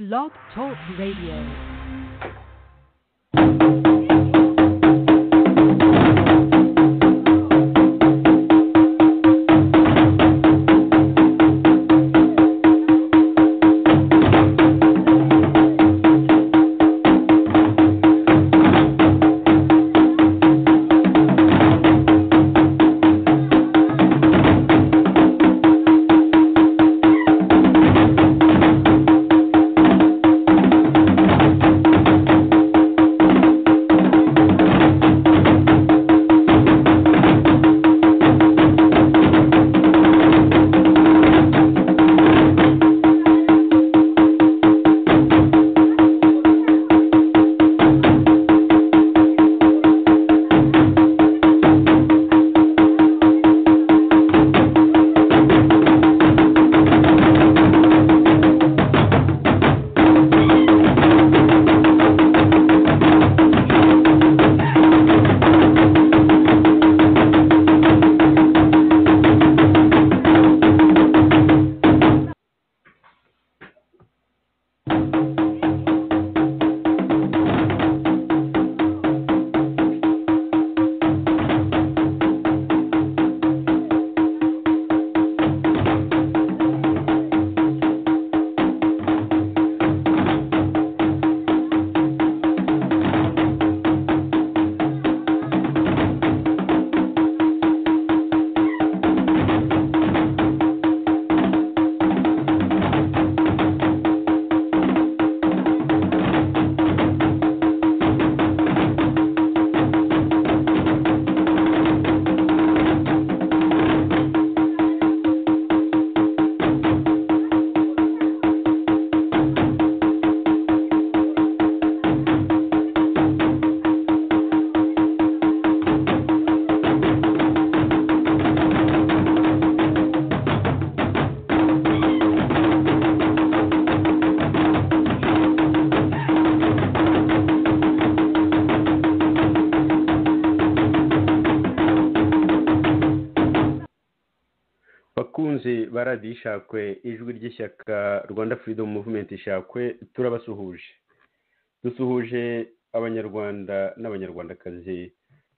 Blog Talk Radio. Bakunzi ba radiyo Ishakwe, ijwi ry'ishyaka Rwanda Freedom Movement Ishakwe, turabasuhuje. Dusuhuje Abanyarwanda n'Abanyarwandakazi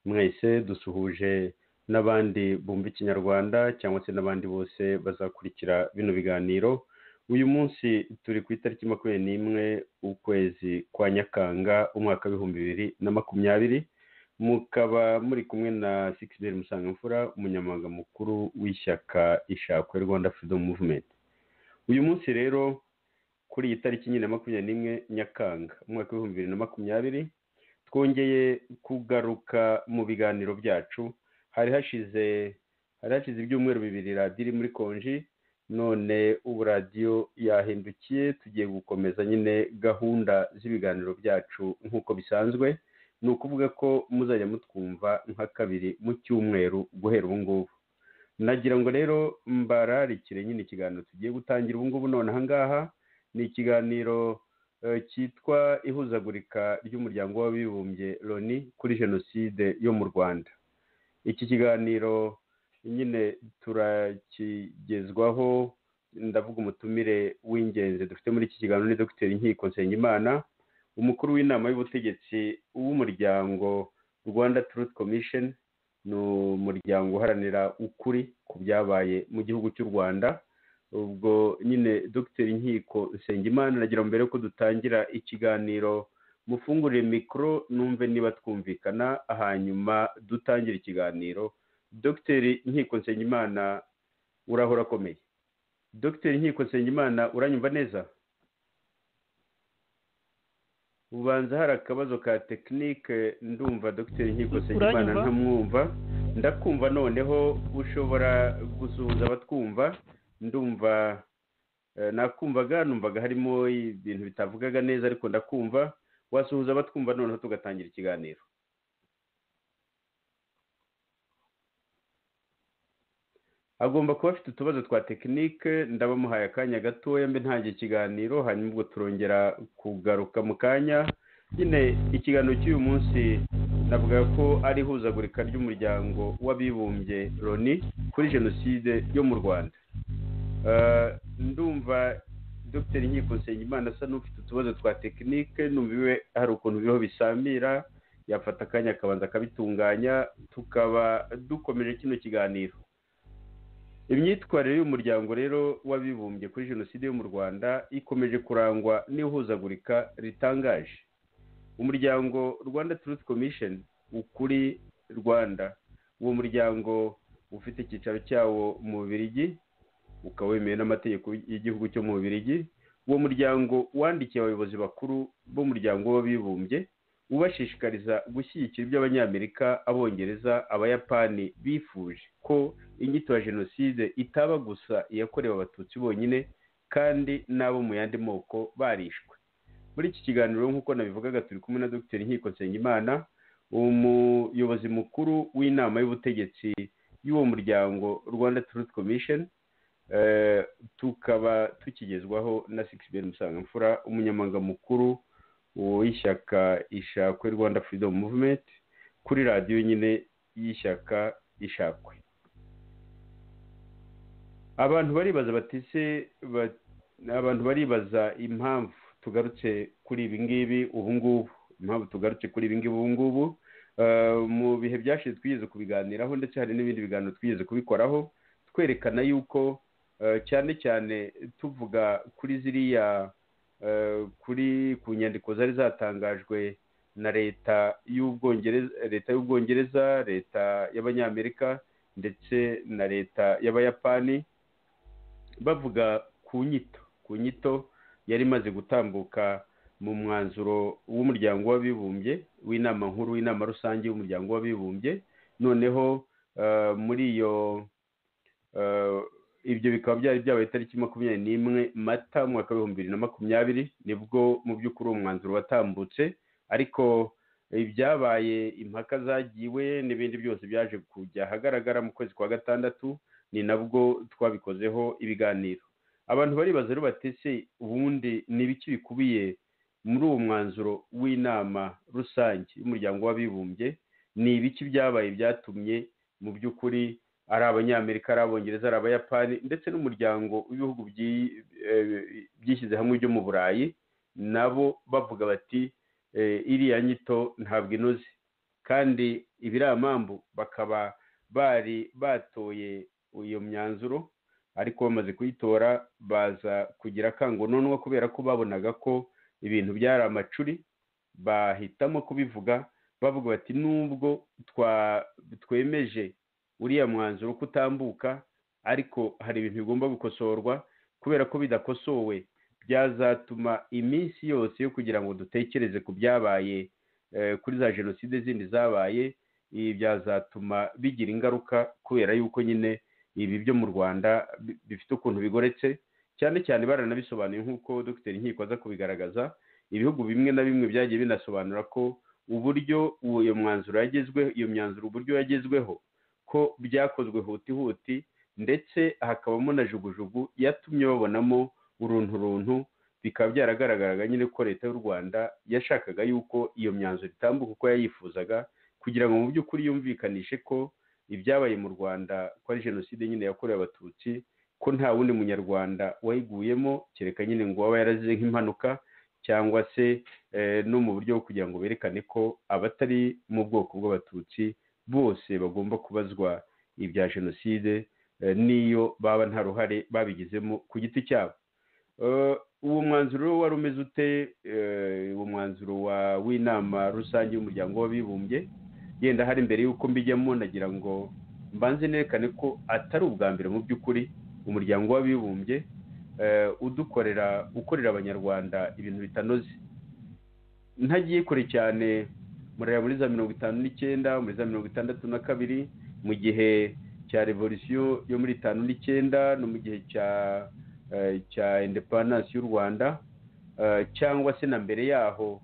mwese, dusuhuje n'abandi bumva Ikinyarwanda cyangwa se n'abandi bose bazakurikira bino biganiro. Uyu munsi turi ku itariki 21 ukwezi kwa Nyakanga umwaka 2020, mukaba muri kumwe na Sixbert Musangamfura, umunyamabanga mukuru w'ishyaka Ishakwe Rwanda Freedom Movement. Uyu munsi rero kuri iyi tariki nyine 21 Nyakanga umwaka 2020, twongeye kugaruka mu biganiro byacu. Hari hashize ibyumweru bibiri radiyo iri muri konji, none ubu radiyo yahindukiye, tugiye gukomeza nyine gahunda z'ibiganiro byacu nk'uko bisanzwe. Ni ukuvuga ko muzajya mutwumva nka kabiri mu cyumweru guhera ubu ngubu. Nagira ngo rero mbararikire nyine ikiganiro tugiye gutangira ubu ngubu none aha ngaha. Ni ikiganiro cyitwa ihuzagurika ry'umuryango w'abibumbye Loni kuri jenoside yo mu Rwanda. Iki kiganiro nyine turakigezwaho, ndavuga umutumire w'ingenzi dufite muri iki kiganiro ni Dr. Nkiko Nsengimana, umukuru w'inama y'ubutegetsi w'umuryango Rwanda Truth Commission. Ni umuryango uharanira ukuri ku byabaye mu gihugu cy'u Rwanda. Ubwo nyine Dr. Nkiko Nsengimana, nagira mbere ko dutangira ikiganiro mufungurire mikoro numve niba twumvikana, hanyuma dutangire ikiganiro. Dr. Nkiko Nsengimana, urahora akomeye. Dr. Nkiko Nsengimana, uranyumva neza? Ubanza hari akabazo ka tekinike, ndumva Dr. Nkiko Nsengimana ntamwumva. Ndakumva noneho, ushobora gusuhuza abatwumva. Ndumva nakumvaga, numvaga harimo ibintu bitavugaga neza, ariko ndakumva. Wasuhuza abatwumva noneho tugatangira ikiganiro. Agomba kuba afite utubazo twa tekinike, ndabamuhaye akanya gatoya mbe ntangiye ikiganiro, hanyuma ubwo turongera kugaruka mu kanya. Nyine ikiganiro cy'uyu munsi navuga ko ari ihuzagurika ry'umuryango w'abibumbye Loni kuri jenoside yo mu Rwanda. Ndumva Dr Nkiko Nsengimana asa n'ufite utubazo twa tekinike, numva iwe hari ukuntu biriho bisamira, yafata akanya akabanza akabitunganya, tukaba dukomeje kino kiganiro. Imyitwarire y'umuryango rero w'abibumbye kuri jenoside yo mu Rwanda ikomeje kurangwa n'ihuzagurika ritangaje. Umuryango Rwanda Truth Commission, Ukuri Rwanda, uwo muryango ufite icyicaro cyawo mu Bubiligi, ukaba wemewe n'amategeko y'igihugu cyo mu Bubiligi. Uwo muryango wandikiye abayobozi bakuru b'umuryango w'abibumbye ubashishikariza gushyigikira ibyo Abanyamerika, Abongereza, Abayapani bifuje, ko inyito ya jenoside itaba gusa iyakorewe Abatutsi bonyine, kandi n'abo mu yandi moko barishwe. Muri iki kiganiro, nk'uko nabivugaga, turi kumwe na Dr Nkiko Nsengimana, umuyobozi mukuru w'inama y'ubutegetsi y'uwo muryango Rwanda Truth Commission, tukaba tukigezwaho na Sixbert Musangamfura, umunyamabanga mukuru w'ishyaka Ishakwe Rwanda Freedom Movement, kuri radiyo nyine y'ishyaka Ishakwe. Abantu baribaza bati se, abantu baribaza impamvu tugarutse kuri ibi ngibi ubu ngubu, impamvu tugarutse kuri ibi ngibi ubu ngubu. Mu bihe byashize twigeze kubiganiraho, ndetse hari n'ibindi biganiro twigeze kubikoraho, twerekana yuko cyane cyane tuvuga kuri ziriya kuri ku nyandiko zari zatangajwe na leta y'Ubwongereza, leta y'Abanyamerika ndetse na leta y'Abayapani, bavuga ku nyito yari imaze gutambuka mu mwanzuro w'umuryango w'abibumbye, w'inama nkuru, w'inama rusange y'umuryango w'abibumbye. Noneho muri iyo ibyo bikaba byari byabaye tariki 21 Mata umwaka 2020, nibwo mu by'ukuri uwo mwanzuro watambutse. Ariko ibyabaye, impaka zagiwe n'ibindi byose byaje kujya ahagaragara mu kwezi kwa gatandatu, ni nabwo twabikozeho ibiganiro. Abantu baribaza rero bati se ubundi ni ibiki bikubiye muri uwo mwanzuro w'inama rusange y'umuryango w'abibumbye? Ni ibiki byabaye byatumye mu by'ukuri ari Abanyamerika, ari Abongereza, ari Abayapani ndetse n'umuryango w'ibihugu byishyize hamwe byo mu Burayi, nabo bavuga bati iriya nyito ntabwo inoze? Kandi ibiramambu bakaba bari batoye iyo myanzuro, ariko bamaze kuyitora baza kugira akangononwa kubera ko babonaga ko ibintu byari amacuri, bahitamo kubivuga bavuga bati nubwo twemeje uriya mwanzuro ko utambuka, ariko hari ibintu bigomba gukosorwa, kubera ko bidakosowe byazatuma iminsi yose yo kugira ngo dutekereze ku byabaye kuri za jenoside zindi zabaye, ibi byazatuma bigira ingaruka, kubera yuko nyine ibi byo mu Rwanda bifite ukuntu bigoretse. Cyane cyane baranabisobanuye nk'uko Dr Nkiko aza kubigaragaza, ibihugu bimwe na bimwe byagiye binasobanura ko uburyo iyo mwanzuro yagezweho, iyo myanzuro uburyo yagezweho, ko byakozwe huti huti, ndetse hakabamo na jugujugu yatumye babonamo urunturuntu, bikaba byaragaragaraga nyine ko leta y'u Rwanda yashakaga yuko iyo myanzuro itambuka uko yayifuzaga, kugira ngo mu by'ukuri yumvikanishe ko ibyabaye mu Rwanda ko ari jenoside nyine yakorewe Abatutsi, ko nta wundi munyarwanda wayiguyemo kereka nyine ngo waba yarazize nk'impanuka, cyangwa se no mu buryo bwo kugira ngo berekane ko abatari mu bwoko bw'Abatutsi bose bagomba kubazwa ibya jenoside, n'iyo baba nta ruhare babigizemo ku giti cyabo. Uwo mwanzuro wari umeze ute? Uwo mwanzuro w'inama rusange y'umuryango w'abibumbye, yenda hari mbere y'uko mbijyamo nagira ngo mbanze nerekane ko atari ubwa mbere mu by'ukuri umuryango w'abibumbye udukorera, ukorera Abanyarwanda ibintu bitanoze. Ntagiye kure cyane, muraya muri za 59, muri za 62, mu gihe cya revolution yo muri 59, no mu gihe cya independence y'u Rwanda, cyangwa se na mbere yaho,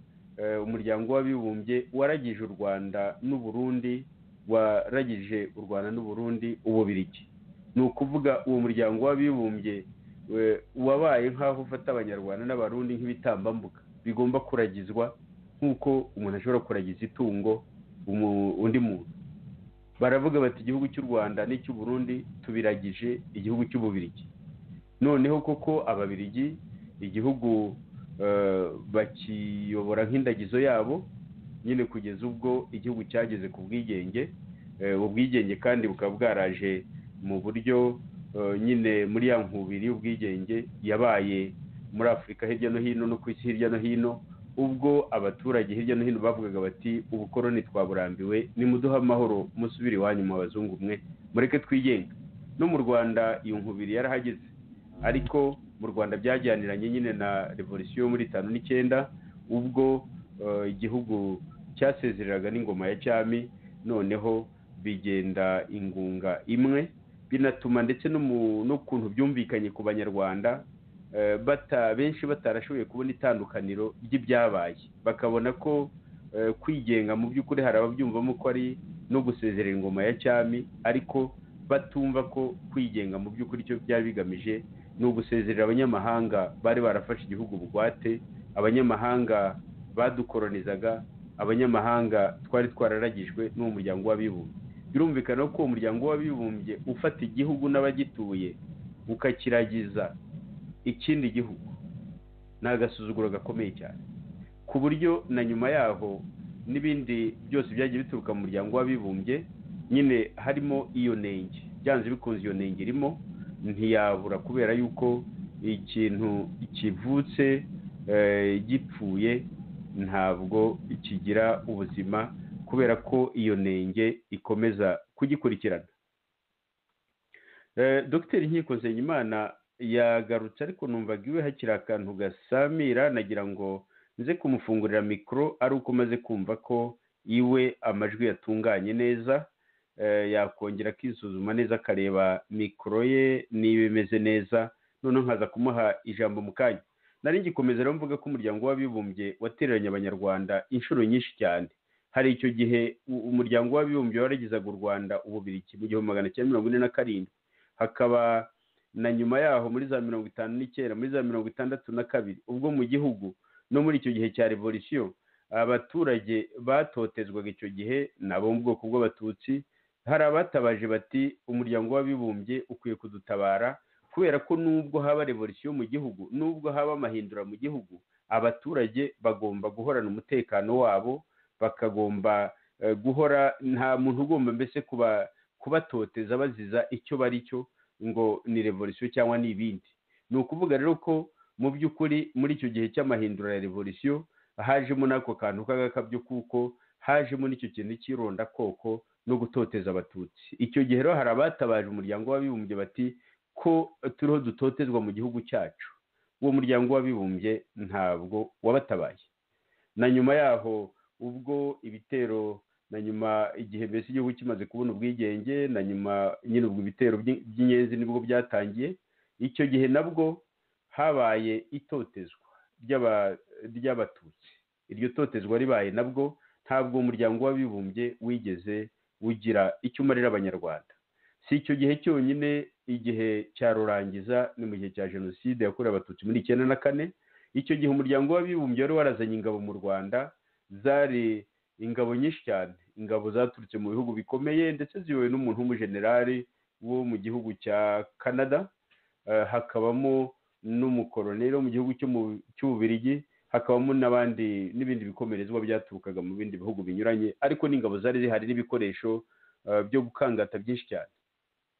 umuryango w'abibumbye waragije u Rwanda n'u Burundi, waragije u Rwanda n'u Burundi Ububiligi. Ni ukuvuga uwo muryango w'abibumbye wabaye nk'aho ufata Abanyarwanda n'Abarundi nk'ibitambambuga bigomba kuragizwa, nk'uko umuntu ashobora kuragiza itungo undi muntu. Baravuga bati igihugu cy'u Rwanda n'icy'u Burundi tubiragije igihugu cy'Ububiligi. Noneho koko Ababiligi Igihugu bakiyobora nk'indagizo yabo nyine, kugeza ubwo igihugu cyageze ku bwigenge. Ubwigenge kandi bukaba bwaraje mu buryo nyine muri ya nkubiri y'ubwigenge yabaye muri Afurika hirya no hino no ku isi hirya no hino, ubwo abaturage hirya no hino bavugaga bati: "Ubukoroni twaburambiwe, nimuduhe amahoro, musubire iwanyu mu bazungu mwe, mureke twigenga." No mu Rwanda iyo nkubiri yarahageze, ariko mu Rwanda byajyaniranye nyine na revolisiyo muri 59, ubwo igihugu cyasezereraga n'ingoma ya cyami. Noneho bigenda ingunga imwe, binatuma ndetse n'ukuntu byumvikanye ku Banyarwanda, benshi batarashoboye kubona itandukaniro ry'ibyabaye, bakabona ko kwigenga mu by'ukuri hari ababyumvamo ko ari no gusezerera ingoma ya cyami, ariko batumva ko kwigenga mu by'ukuri icyo byari bigamije ni ugusezerera abanyamahanga bari barafashe igihugu bugwate, abanyamahanga badukoronizaga, abanyamahanga twari twararagijwe n'uwo Muryango w'Abibumbye. Birumvikana ko uwo Muryango w'Abibumbye ufata igihugu n'abagituye ukakiragiza ikindi gihugu ni agasuzuguro gakomeye cyane, ku buryo na nyuma yaho n'ibindi byose byagiye bituruka mu Muryango w'Abibumbye nyine harimo iyo nenge. Byanze bikunze iyo nenge irimo, ntiyabura, kubera yuko ikintu kivutse gipfuye ntabwo kigira ubuzima, kubera ko iyo nenge ikomeza kugikurikirana. Dr Nkiko Nsengimana yagarutse, ariko numvaga iwe hakiri akantu gasamira. Nagira ngo nze kumufungurira mikoro ari uko umaze kumva ko iwe amajwi yatunganye neza. Yakongera akisuzuma neza, akareba mikoro ye niba imeze neza, noneho nkaza kumuha ijambo mu kanya. Nari ngikomeza rero mvuga ko Umuryango w'Abibumbye watereranye Abanyarwanda inshuro nyinshi cyane. Hari icyo gihe Umuryango w'Abibumbye waragizaga u Rwanda Ububirigi mu 1947, hakaba na nyuma yaho muri za 59, muri za 62, ubwo mu gihugu no muri icyo gihe cya revolisiyo abaturage batotezwaga. Icyo gihe nabo mu bwoko bw'Abatutsi hari abatabaje bati: "Umuryango w'Abibumbye ukwiye kudutabara, kubera ko nubwo haba revolisiyo mu gihugu, nubwo haba amahindura mu gihugu, abaturage bagomba guhorana umutekano wabo, bakagomba guhora nta muntu ugomba mbese kubatoteza baziza icyo bari cyo, ngo ni revolisiyo cyangwa ni ibindi." Ni ukuvuga rero ko mu by'ukuri muri icyo gihe cy'amahindura ya revolisiyo hajemo n'ako kantu k'agakabyo, kuko hajemo n'icyo kintu cy'irondakoko no gutoteza Abatutsi. Icyo gihe rero hari abatabaje Umuryango w'Abibumbye bati: "Ko turiho dutotezwa mu gihugu cyacu?" Uwo Muryango w'Abibumbye ntabwo wabatabaye. Na nyuma yaho ubwo ibitero, na nyuma igihe mbese igihugu kimaze kubona ubwigenge, na nyuma nyine ubwo ibitero by'Inyenzi nibwo byatangiye, icyo gihe nabwo habaye itotezwa ry'Abatutsi. Iryo totezwa ribaye nabwo ntabwo Umuryango w'Abibumbye wigeze ugira icyo umarira Abanyarwanda. Si icyo gihe cyonyine, igihe cya rurangiza ni mu gihe cya jenoside yakorewe Abatutsi muri 94. Icyo gihe Umuryango w'Abibumbye wari warazanye ingabo mu Rwanda, zari ingabo nyinshi cyane, ingabo zaturutse mu bihugu bikomeye, ndetse ziyobowe n'umuntu w'umujenerali wo mu gihugu cya Canada, hakabamo n'umukoroneri wo mu gihugu cy'Ububirigi, hakabamo n'abandi n'ibindi bikomerezwa byaturukaga mu bindi bihugu binyuranye, ariko n'ingabo zari zihari n'ibikoresho byo gukangata byinshi cyane.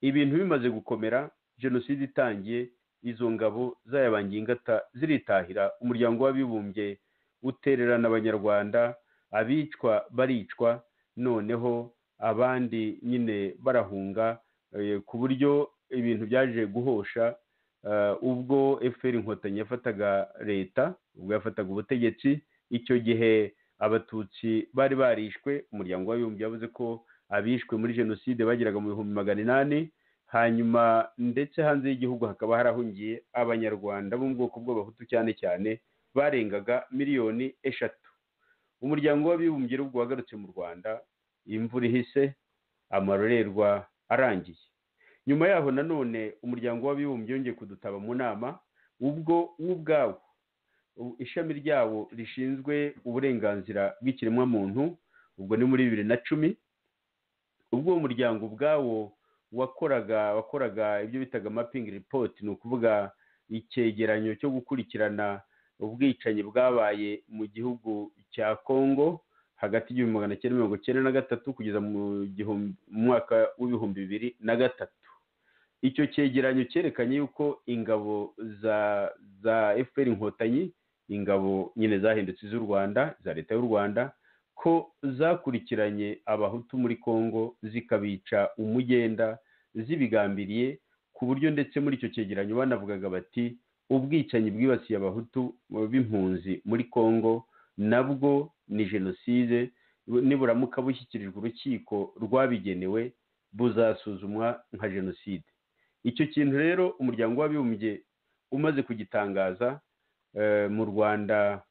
Ibintu bimaze gukomera, jenoside itangiye, izo ngabo zayabangiye ingata ziritahira. Umuryango w'Abibumbye utererana Abanyarwanda, abicwa baricwa, noneho abandi nyine barahunga, ku buryo ibintu byaje guhosha ubwo FPR Inkotanyi yafataga leta, ubwo yafataga ubutegetsi. Icyo gihe Abatutsi bari barishwe, Umuryango w'Abibumbye yavuze ko abishwe muri jenoside bageraga mu 800,000, hanyuma ndetse hanze y'igihugu hakaba harahungiye Abanyarwanda bo mu bwoko bw'Abahutu cyane cyane barengaga miliyoni 3. Umuryango w'Abibumbye ubwo wagarutse mu Rwanda imvura ihise, amarorerwa arangiye. Nyuma yaho nanone Umuryango w'Abibumbye wongeye kudutaba mu nama, ubwo wo ubwawo ishami ryawo rishinzwe uburenganzira bw'ikiremwamuntu, ubwo ni muri 2010, ubwo uwo muryango ubwawo wakoraga ibyo bitaga mapping report, ni ukuvuga icyegeranyo cyo gukurikirana ubwicanyi bwabaye mu gihugu cya Kongo hagati y'1993 kugeza mu mwaka w'2003. Icyo cyegeranyo cyerekanye yuko ingabo za FPR Inkotanyi, ingabo nyine zahindutse z'u Rwanda, za leta y'u Rwanda, ko zakurikiranye abahutu muri Kongo zikabica umugenda zibigambiriye, ku buryo ndetse muri icyo cyegeranyo banavugaga bati ubwicanyi bwibasiye abahutu b'impunzi muri Kongo nabwo ni jenoside, niburamuka bushyikirijwe urukiko rwabigenewe buzasuzumwa nka jenoside. Icyo kintu rero umuryango w'abibumbye umaze kugitangaza mu Rwanda,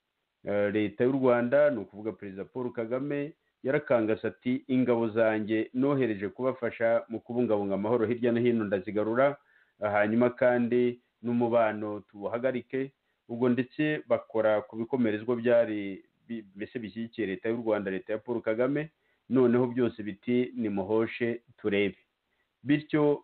leta y'u Rwanda, ni ukuvuga Perezida Paul Kagame, yarakangase ati ingabo zanjye nohereje kubafasha mu kubungabunga amahoro hirya no hino ndazigarura, hanyuma kandi n'umubano tuwuhagarike. Ubwo ndetse bakora ku bikomerezwa byari mbese bishyigikiye leta y'u Rwanda, leta ya Paul Kagame, noneho byose biti nimuhoshe turebe. Bityo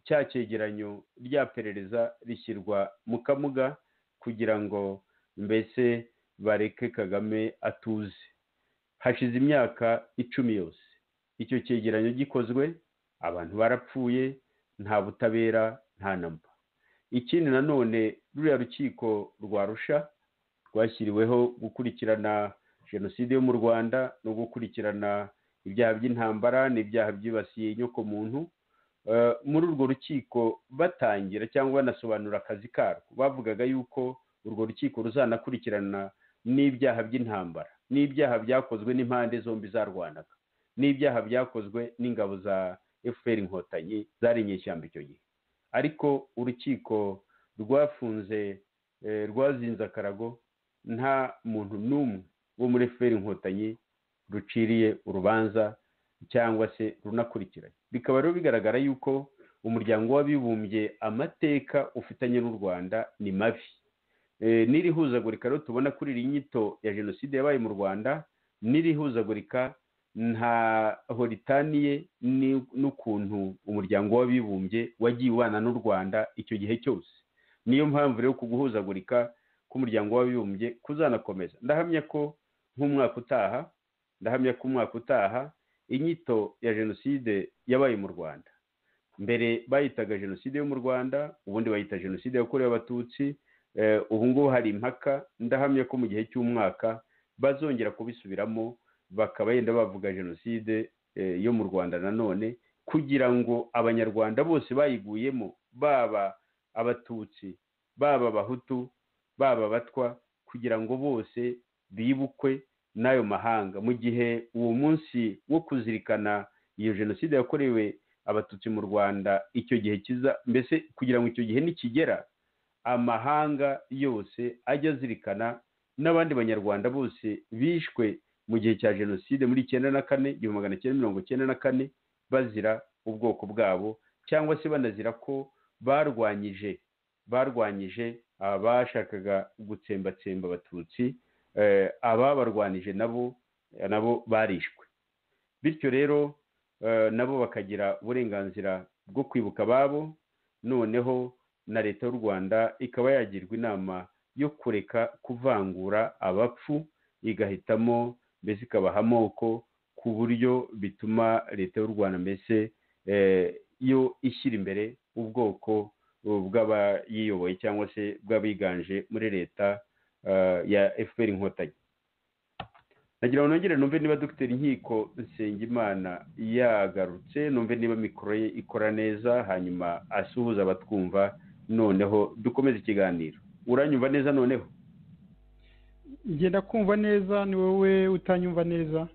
cya cyegeranyo rya perereza rishyirwa mu kamuga kugira ngo mbese bareke Kagame atuze. Hashize imyaka 10 yose icyo cyegeranyo gikozwe, abantu barapfuye, nta butabera, nta namba. Ikindi nanone, ruriya rukiko rwa Arusha rwashyiriweho gukurikirana jenoside yo mu Rwanda no gukurikirana ibyaha by'intambara n'ibyaha byibasiye inyokomuntu. Muri urwo rukiko batangira cyangwa banasobanura akazi karwo, bavugaga yuko urwo rukiko ruzanakurikirana n'ibyaha by'intambara, n'ibyaha byakozwe n'impande zombi zarwanaga, n'ibyaha byakozwe n'ingabo za FPR Inkotanyi zari inyeshyamba icyo gihe. Ariko urukiko rwafunze, rwazinze akarago, nta muntu n'umwe wo muri FPR Inkotanyi ruciriye urubanza cyangwa se runakurikiranye. Bikaba rero bigaragara yuko umuryango w'abibumbye amateka ufitanye n'u Rwanda ni mabi. N'irihuzagurika rero tubona kuri iyi nyito ya jenoside yabaye mu Rwanda, n'irihuzagurika ntaho ritaniye n'ukuntu umuryango w'abibumbye wagiye ubana n'u Rwanda icyo gihe cyose. Niyo mpamvu rero kuguhuzagurika k'umuryango w'abibumbye kuzanakomeza. Ndahamya ko nk'umwaka utaha, inyito ya jenoside yabaye mu Rwanda, mbere bayitaga jenoside yo mu Rwanda, ubundi bayita jenoside yakorewe abatutsi, ubu ngubu hari impaka. Ndahamya ko mu gihe cy'umwaka bazongera kubisubiramo, bakaba yenda bavuga jenoside yo mu Rwanda nanone, kugira ngo abanyarwanda bose bayiguyemo, baba abatutsi, baba abahutu, baba abatwa, kugira ngo bose bibukwe n'ayo mahanga. Mu gihe uwo munsi wo kuzirikana iyo jenoside yakorewe abatutsi mu Rwanda icyo gihe kiza, mbese kugira ngo icyo gihe nikigera amahanga yose ajya azirikana n'abandi banyarwanda bose bishwe mu gihe cya jenoside muri 94, 1994, bazira ubwoko bwabo cyangwa se banazira ko barwanyije abashakaga gutsembatsemba abatutsi, ababarwanije nabo barishwe. Bityo rero nabo bakagira uburenganzira bwo kwibuka ababo, noneho na leta y'u Rwanda ikaba yagirwa inama yo kureka kuvangura abapfu, igahitamo mbese ikabaha amoko, ku buryo bituma leta y'u Rwanda mbese yo ishyira imbere ubwoko bw'abayiyoboye cyangwa se bw'abiganje muri leta ya FPR Inkotanyi. Nagira ngo nongere numve niba Dr. Nkiko Nsengimana yagarutse, numve niba mikoro ye ikora neza, hanyuma asuhuza abatwumva, noneho dukomeze ikiganiro. Uranyumva neza noneho? Ngenda kumva neza, ni wowe utanyumva neza?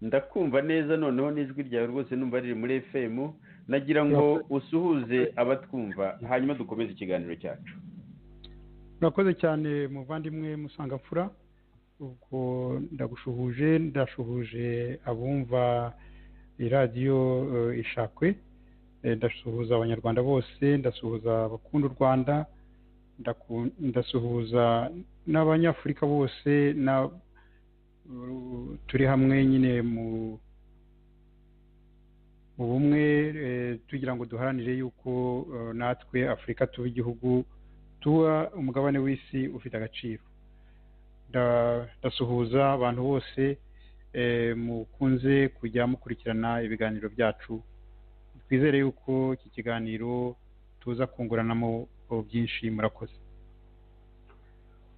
Ndakumva neza noneho, n'ijwi ryawe rwose numva riri muri FM. Nagira ngo usuhuze abatwumva hanyuma dukomeze ikiganiro cyacu. Murakoze cyane muvandimwe Musangamfura, ubwo ndagushuhuje, ndashuhuje abumva iradiyo Ishakwe, ndasuhuza abanyarwanda bose, ndasuhuza abakunda u Rwanda, ndasuhuza n'abanyafurika bose na turi hamwe nyine mu bumwe, tugira ngo duharanire yuko natwe Afurika tuba igihugu Tuba umugabane w'isi ufite agaciro. Ndasuhuza abantu bose mukunze kujya mukurikirana ibiganiro byacu. Twizere yuko iki kiganiro tuza kunguranamo byinshi. Murakoze.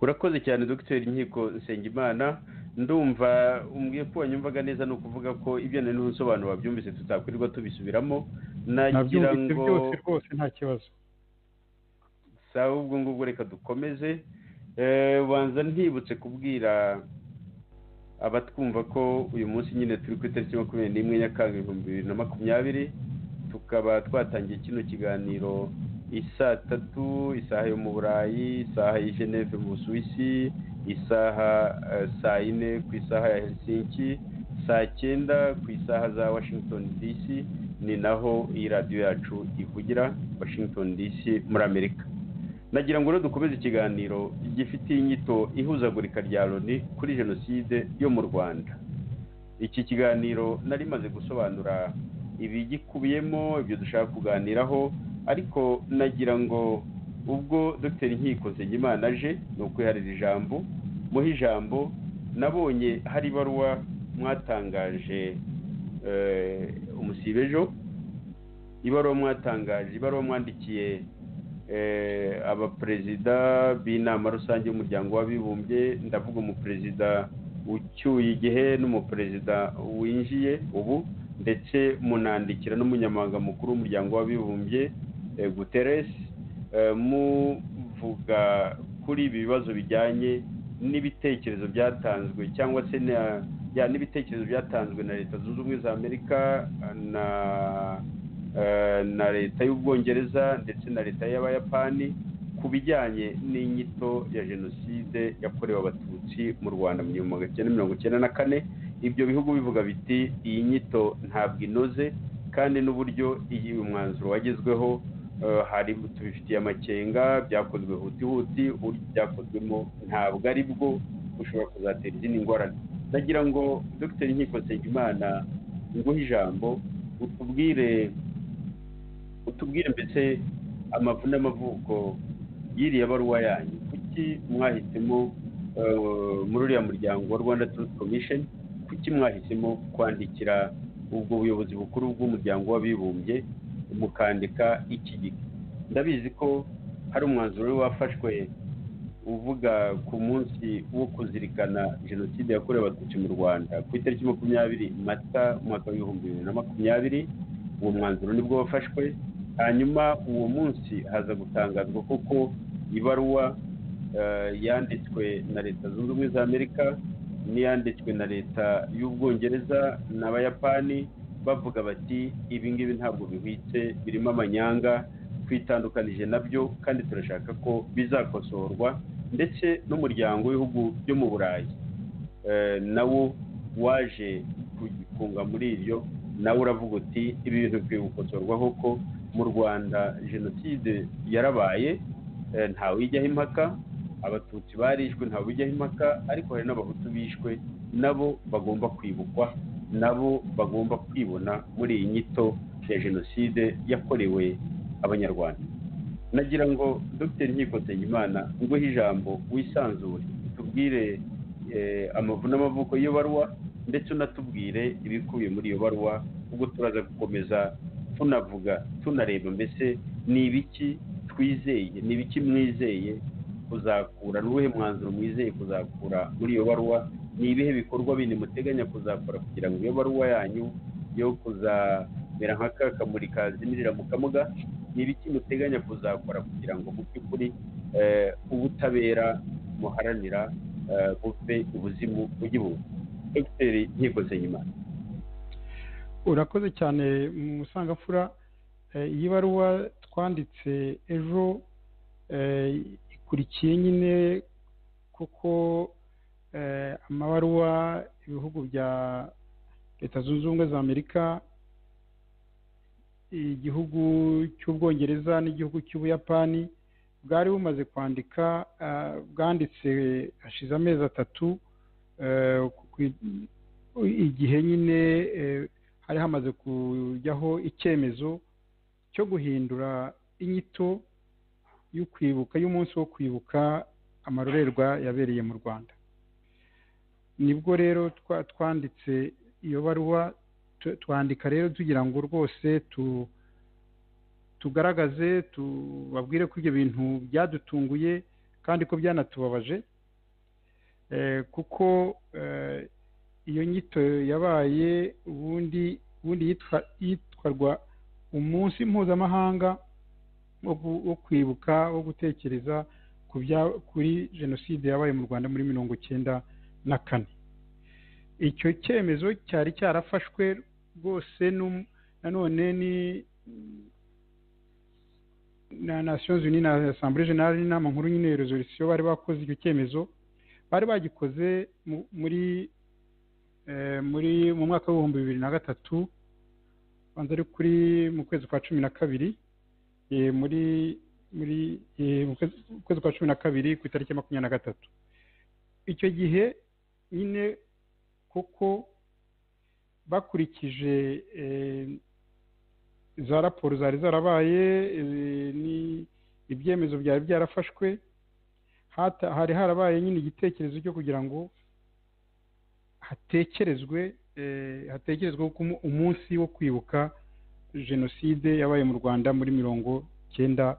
Urakoze cyane, Dr Nkiko Nsengimana. Ndumva umbwiye ko wanyumvaga neza, ni ukuvuga ko ibyo nari n'ubusobanuro wabyumvise, tutakwirirwa tubisubiramo. Nagira ngo byose rwose nta kibazo. Sawa, ubwo ngubwo reka dukomeze. Ubanza ntibutse kubwira abatwumva ko uyu munsi nyine turi ku itariki 21 Nyakanga 2020, tukaba twatangiye kino kiganiro isaa 3, isaha yo mu Burayi, isaha y'i Geneve mu Busuwisi, isaha saa 4 ku isaha ya Helsinki, saa 9 ku isaha za Washington DC. Ni naho iyi radiyo yacu ivugira, Washington DC muri Amerika. Nagira ngo rero dukomeze ikiganiro gifite inyito "Ihuzagurika rya Loni kuri jenoside yo mu Rwanda". Iki kiganiro nari maze gusobanura ibigikubiyemo, ibyo dushaka kuganiraho, ariko nagira ngo ubwo Dr Nkiko Nsengimana aje, ni ukwiharira ijambo, muhe ijambo. Nabonye hari ibaruwa mwatangaje umusibejo, ibaruwa mwatangaje, ibaruwa mwandikiye abaperezida b'Inama Rusange y'Umuryango w'Abibumbye. Ndavuga umuperezida ucyuye igihe n'umuperezida winjiye ubu, ndetse munandikira n'umunyamabanga mukuru w'Umuryango w'Abibumbye, Guterres, muvuga kuri ibi bibazo bijyanye n'ibitekerezo byatanzwe cyangwa se n'ibitekerezo byatanzwe na Leta Zunze Ubumwe za Amerika na Leta y'Ubwongereza ndetse na Leta y'Abayapani ku bijyanye n'inyito ya jenoside yakorewe Abatutsi mu Rwanda mu 1994. Ibyo bihugu bivuga biti: "Iyi nyito ntabwo inoze, kandi n'uburyo iyi mwanzuro wagezweho hari tubifitiye amakenga, byakozwe huti huti, uburyo byakozwemo ntabwo ari bwo, bushobora kuzatera izindi ngorane." Ndagira ngo, Dr Nkiko Nsengimana, nguhe ijambo, utubwire mbese amavu n'amavuko y'iriya baruwa yanyu. Kuki mwahisemo muri uriya muryango wa Rwanda Truth Commission, kuki mwahisemo kwandikira ubwo buyobozi bukuru bw'Umuryango w'Abibumbye, mukandika iki gika? Ndabizi ko hari umwanzuro wari wafashwe uvuga ku munsi wo kuzirikana jenoside yakorewe Abatutsi mu Rwanda ku itariki 20 Mata umwaka wa 2020. Uwo mwanzuro nibwo wafashwe, hanyuma uwo munsi haza gutangazwa koko ibaruwa yanditswe na Leta Zunze Ubumwe za Amerika n'iyanditswe na Leta y'Ubwongereza n'Abayapani, bavuga bati: "Ibi ngibi ntabwo bihwitse, birimo amanyanga, twitandukanije nabyo kandi turashaka ko bizakosorwa." Ndetse n'Umuryango w'Ibihugu byo mu Burayi nawo waje kunga muri iryo, nawe uravuga uti: "Ibi bintu bikwiye gukosorwa kuko mu Rwanda jenoside yarabaye, ntawe ijyaho impaka, Abatutsi barishwe, ntawe ujyaho impaka, ariko hari n'Abahutu bishwe, nabo bagomba kwibukwa, nabo bagomba kwibona muri iyi nyito ya jenoside yakorewe Abanyarwanda." Nagira ngo, Dr Nkiko Nsengimana, nguhe ijambo, wisanzure, tubwire amavu n'amavuko y'iyo baruwa, ndetse unatubwire ibikubiye muri iyo baruwa. Ubwo turaza gukomeza tunavuga, tunareba mbese ni ibiki twizeye, ni ibiki mwizeye kuzakura, ni uwuhe mwanzuro mwizeye kuzakura muri iyo baruwa, ni ibihe bikorwa bindi muteganya kuzakora kugira ngo iyo baruwa yanyu yo kuzamera nka ka kamuri kazimirira mu kamuga, ni ibiki muteganya kuzakora kugira ngo mu by'ukuri ubutabera muharanira buve ubuzimu bujye ibuntu. Dr Nkiko Nsengimana. Urakoze cyane, Musangamfura. Iyi baruwa twanditse ejo ikurikiye nyine kuko amabaruwa ibihugu bya Leta Zunze Ubumwe za Amerika, igihugu cy'Ubwongereza n'igihugu cy'Ubuyapani bwari bumaze kwandika, bwanditse hashize amezi 3, igihe nyine hari hamaze kujyaho icyemezo cyo guhindura inyito yo kwibuka, y'umunsi wo kwibuka amarorerwa yabereye mu Rwanda. Nibwo rero twanditse iyo baruwa, twandika rero tugira ngo rwose tugaragaze, tubabwire ko ibyo bintu byadutunguye kandi ko byanatubabaje, kuko iyo nyito yabaye ubundi yitwarwa umunsi mpuzamahanga wo kwibuka, wo gutekereza kuri jenoside yabaye mu Rwanda muri 94. Icyo cyemezo cyari cyarafashwe rwose nanone ni na Nations Unies na Assemblée Générale n'inama nkuru nyine resolution bari bakoze. Icyo cyemezo bari bagikoze muri mu mwaka wa 2003, banza ari kuri mu kwezi kwa 12, muri mu kwezi kwa 12 ku itariki 23. Icyo gihe nyine kuko bakurikije za raporo zari zarabaye, ni ibyemezo byari byarafashwe, hari harabaye nyine igitekerezo cyo kugira ngo hatekerezwe umunsi wo kwibuka jenoside yabaye mu Rwanda muri 94.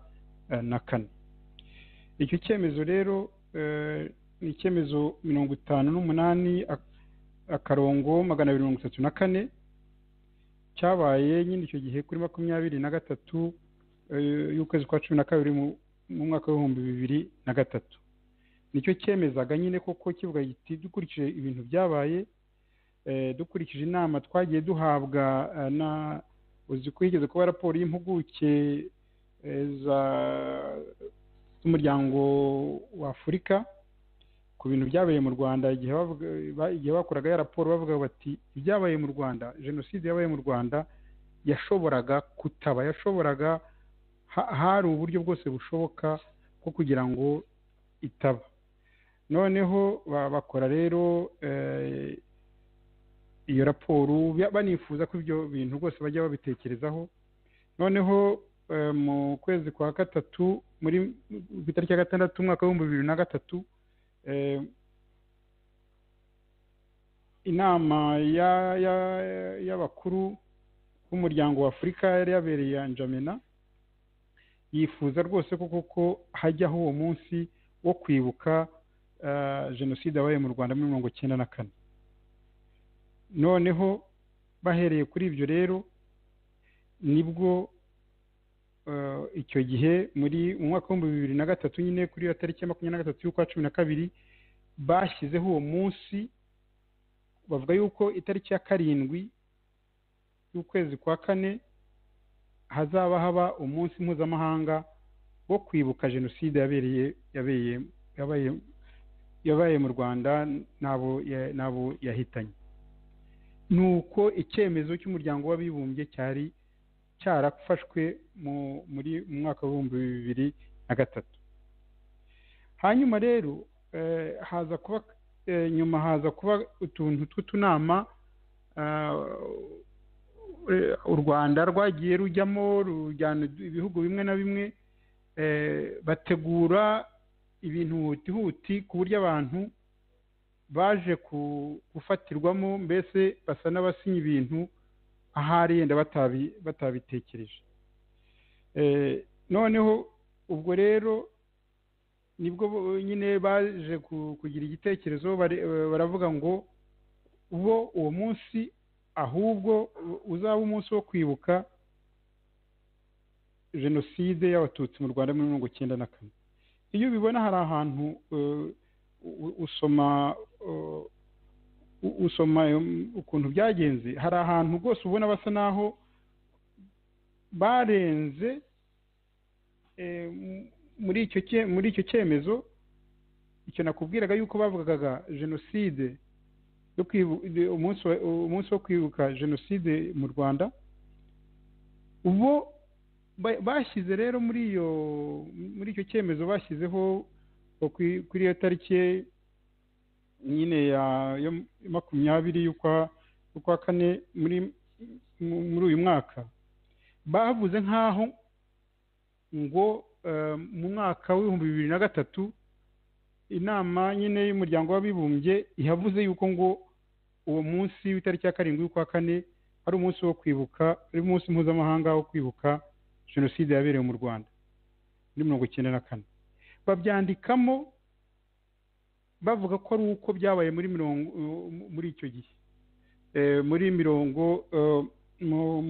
Icyo cyemezo rero ni icyemezo 58 akarongo 234, cyabaye nyine icyo gihe kuri 23 y'ukwezi kwa 12 mu mwaka wa 2003. Nicyo cyemezaga nyine koko kivuga giti dukurikije ibintu byabaye, dukurikije inama twagiye duhabwa na uzi ko yigeze kuba raporo y'impuguke z'umuryango wa Afurika ku bintu byabaye mu Rwanda, igihe bakoraga ya raporo bavuga bati ibyabaye mu Rwanda, jenoside yabaye mu Rwanda yashoboraga kutaba, yashoboraga, hari uburyo bwose bushoboka bwo kugira ngo itaba. Noneho bakora rero iyo raporo banifuza ko ibyo bintu rwose bajya babitekerezaho. Noneho mu kwezi kwa 3 muri itariki ya 6 umwaka wa 2003, inama y'abakuru b'umuryango wa Afurika yari yabereye N'Djamena yifuza rwose ko koko hajyaho uwo munsi wo kwibuka jenoside yabaye mu Rwanda muri 94. Noneho bahereye kuri ibyo rero nibwo icyo gihe muri mu mwaka wa 2003 nyine kuri iyo tariki ya 23 y'ukwa 12 bashyizeho uwo munsi, bavuga yuko itariki ya 7 y'ukwezi kwa 4 hazaba haba umunsi mpuzamahanga wo kwibuka jenoside yabaye mu Rwanda n'abo yahitanye. Nuko icyemezo cy'umuryango w'abibumbye cyari cyarafashwe muri mu mwaka wa 2003. Hanyuma rero haza kuba nyuma haza kuba utuntu tw'utunama u Rwanda rwagiye rujyamo, rujyana ibihugu bimwe na bimwe, bategura ibintu huti ku buryo abantu baje gufatirwamo, mbese basa n'abasinya ibintu ahari yenda batabitekereje. Noneho ubwo rero nibwo nyine baje kugira igitekerezo, baravuga ngo bo uwo munsi ahubwo uzaba umunsi wo kwibuka jenoside y'abatutsi mu Rwanda muri 94. Iyo ubibona hari ahantu usoma ukuntu byagenze, hari ahantu rwose ubona basa naho barenze muri icyo cyemezo. Icyo nakubwiraga yuko bavugaga jenoside umunsi wo kwibuka jenoside mu Rwanda, ubo bashyize rero muri icyo cyemezo bashyizeho kuri iyo tariki nyine ya 20 y'ukwa 4 muri uyu mwaka, bavuze nkaho ngo mu mwaka w'2003 inama nyine y'umuryango w'abibumbye yavuze yuko ngo uwo munsi w'itariki ya 7 y'ukwa kane ari umunsi wo kwibuka, ari umunsi mpuzamahanga wo kwibuka jenoside yabereye mu Rwanda muri 1994. Babyandikamo bavuga ko ari uko byabaye muri muri icyo gihe, muri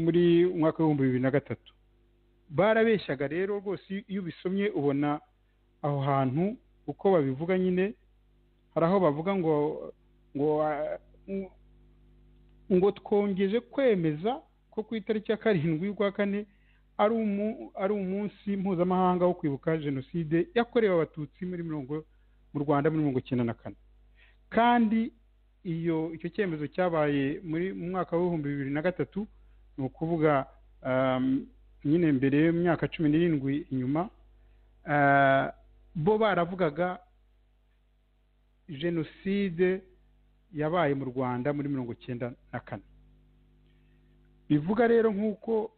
muri mwaka w'2003. Barabeshyaga rero rwose, iyo ubisomye ubona aho hantu uko babivuga nyine, hari aho bavuga ngo ngo ngo twongeje kwemeza ko ku itariki ya 7 y'ukwa kane ari umunsi mpuzamahanga wo kwibuka jenoside yakorewe Abatutsi muri mu Rwanda muri 1994. Kandi iyo icyo cyemezo cyabaye muri mu mwaka w'2003, ni ukuvuga nyine mbere y'imyaka 17 inyuma, bo baravugaga jenoside yabaye mu Rwanda muri 1994. Bivuga rero nk'uko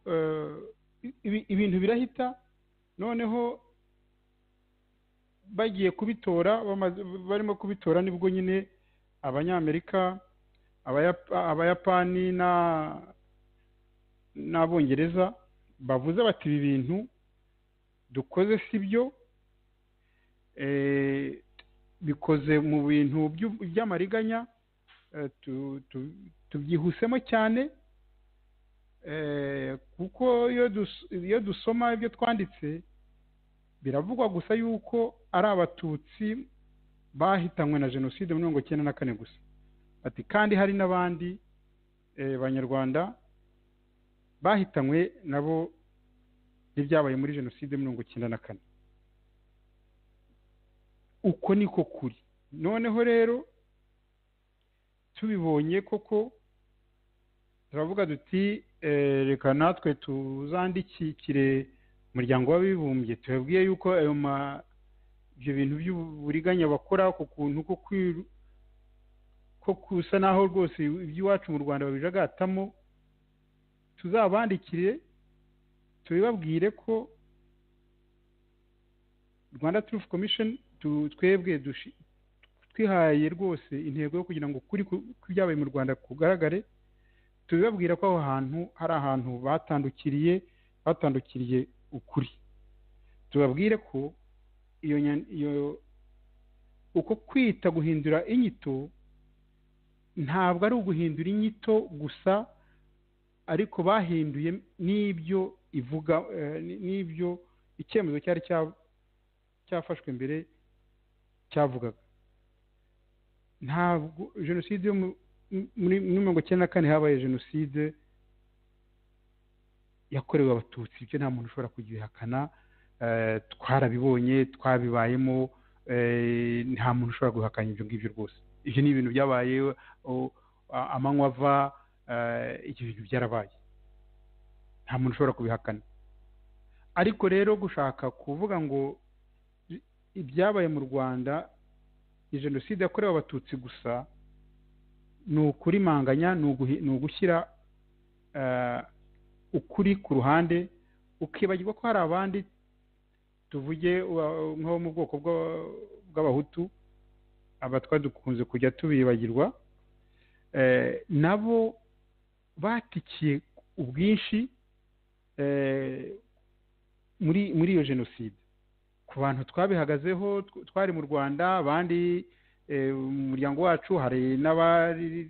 ibintu birahita, noneho bagiye kubitora, barimo kubitora nibwo nyine Abanyamerika, Abayapani n'Abongereza bavuze bati ibi bintu dukoze sibyo, bikoze mu bintu by'amariganya, tubyihusemo cyane, kuko iyo dusoma ibyo twanditse biravugwa gusa yuko ari Abatutsi bahitanywe na jenoside muri 1994 gusa. Ati kandi hari n'abandi Banyarwanda bahitanywe nabo n'ibyabaye muri jenoside muri 1994. Uko niko kuri. Noneho rero tubibonye koko turavuga duti reka natwe tuzandikire umuryango w'abibumbye tubabwiye yuko ayo ibyo bintu by'uburiganya bakora ku kuntu ko kusa naho rwose iby'iwacu mu Rwanda babijagatamo, tuzabandikire tubibabwire ko Rwanda Truth Commission twebwe twihaye rwose intego yo kugira ngo kuri kubyabaye mu Rwanda kugaragare, tubibabwira ko aho hantu hari ahantu batandukiriye ukuri. Tubabwire ko iyo uko kwita guhindura inyito ntabwo ari uguhindura inyito gusa, ariko bahinduye n'ibyo ivuga, n'ibyo icyemezo cyari cyafashwe mbere cyavugaga. Ntabwo jenoside yo muri 1994 habaye jenoside yakorewe Abatutsi, ibyo nta muntu ushobora kugihakana, twarabibonye, twabibayemo, nta muntu ushobora guhakana ibyo ngibyo rwose. Ibyo ni ibintu byabaye amanywa ava, ibyo bintu byarabaye, nta muntu ushobora kubihakana. Ariko rero gushaka kuvuga ngo ibyabaye mu Rwanda ni jenoside yakorewe Abatutsi gusa, ni ukurimanganya, ni ugushyira ukuri ku ruhande, ukibagirwa ko hari abandi tuvuge nko mu bwoko bw'Abahutu, abatwa dukunze kujya tubibagirwa, nabo batikiye ubwinshi muri iyo jenoside. Ku bantu twabihagazeho twari mu Rwanda, abandi mu muryango wacu hari n'abari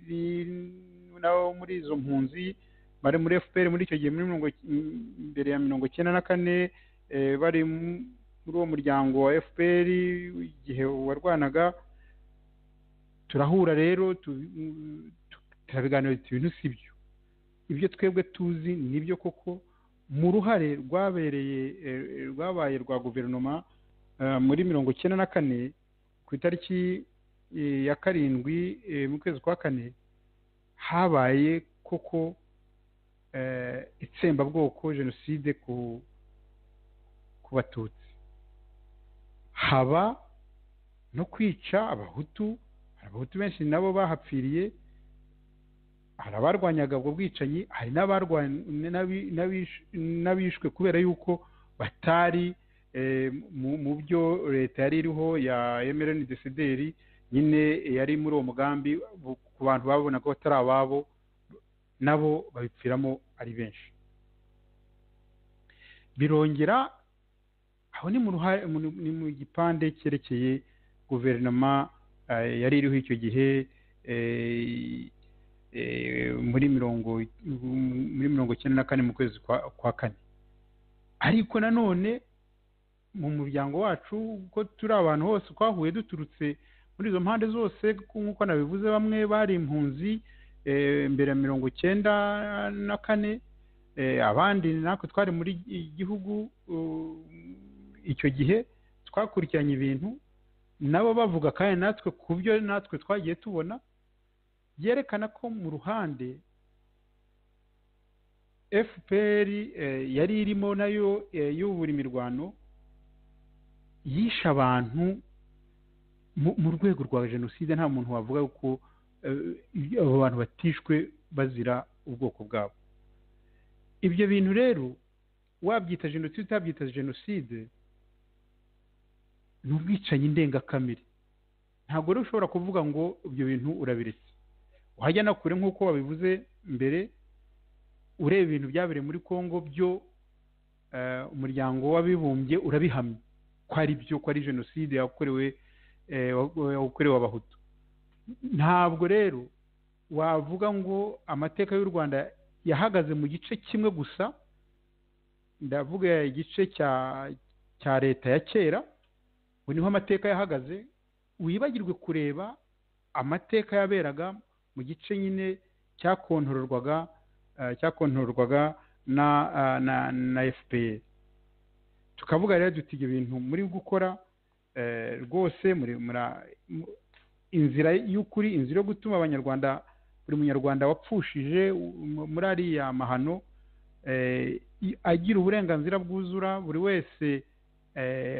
nabo muri izo mpunzi bari muri FPR muri icyo gihe, muri mbere ya 1994, bari muri uwo muryango wa FPR igihe warwanaga. Turahura rero turabiganira ibintu sibyo, ibyo twebwe tuzi nibyo koko mu ruhare rwabereye rwabaye rwa guverinoma muri 1994 ku itariki ya 7 mu kwezi kwa 4, habaye koko itsembabwoko, jenoside ku Batutsi, haba no kwica Abahutu. Abahutu benshi nabo bahapfiriye, hari abarwanyaga ubwo bwicanyi, hari n'abishwe kubera yuko batari Mu byo leta yari iriho ya MRND-CDR nyine yari muri uwo mugambi, ku bantu babona ko batari ababo nabo babipfiramo ari benshi. Birongera aho ni mu gipande cyerekeye guverinoma yari iriho icyo gihe muri 94 mu kwezi kwa kane. Ariko nanone mu muryango wacu uko turi abantu hose twahuye duturutse muri izo mpande zose, nk'uko nabivuze, bamwe bari impunzi mbere ya 94, abandi natwe twari muri igihugu icyo gihe twakurikiranye ibintu, nabo bavuga kandi natwe ku byo natwe twagiye tubona byerekana ko mu ruhande FPR yari irimo nayo y'ubura imirwano yishe abantu mu rwego rwa jenoside. Nta muntu wavuga ko abo bantu batishwe bazira ubwoko bwabo. Ibyo bintu rero wabyita jenoside utabyita jenoside, ni ubwicanyi ndengakamere. Ntabwo rero ushobora kuvuga ngo ibyo bintu urabiretse wajya na kure nk'uko wabivuze mbere. Ureba ibintu byabereye muri Kongo byo, umuryango w'abibumbye urabihamya ko ari byo, ko ari jenoside yakorewe Abahutu. Ntabwo rero wavuga ngo amateka y'u Rwanda yahagaze mu gice kimwe gusa, ndavuga igice cya leta ya kera ngo niho amateka yahagaze, wibagirwe kureba amateka yaberaga mu gice nyine cyakontororwaga na FPR. Tukavuga rero duti ibyo bintu muri gukora rwose muri inzira y'ukuri, inzira yo gutuma abanyarwanda, buri munyarwanda wapfushije muri ariya mahano agira uburenganzira bwuzura, buri wese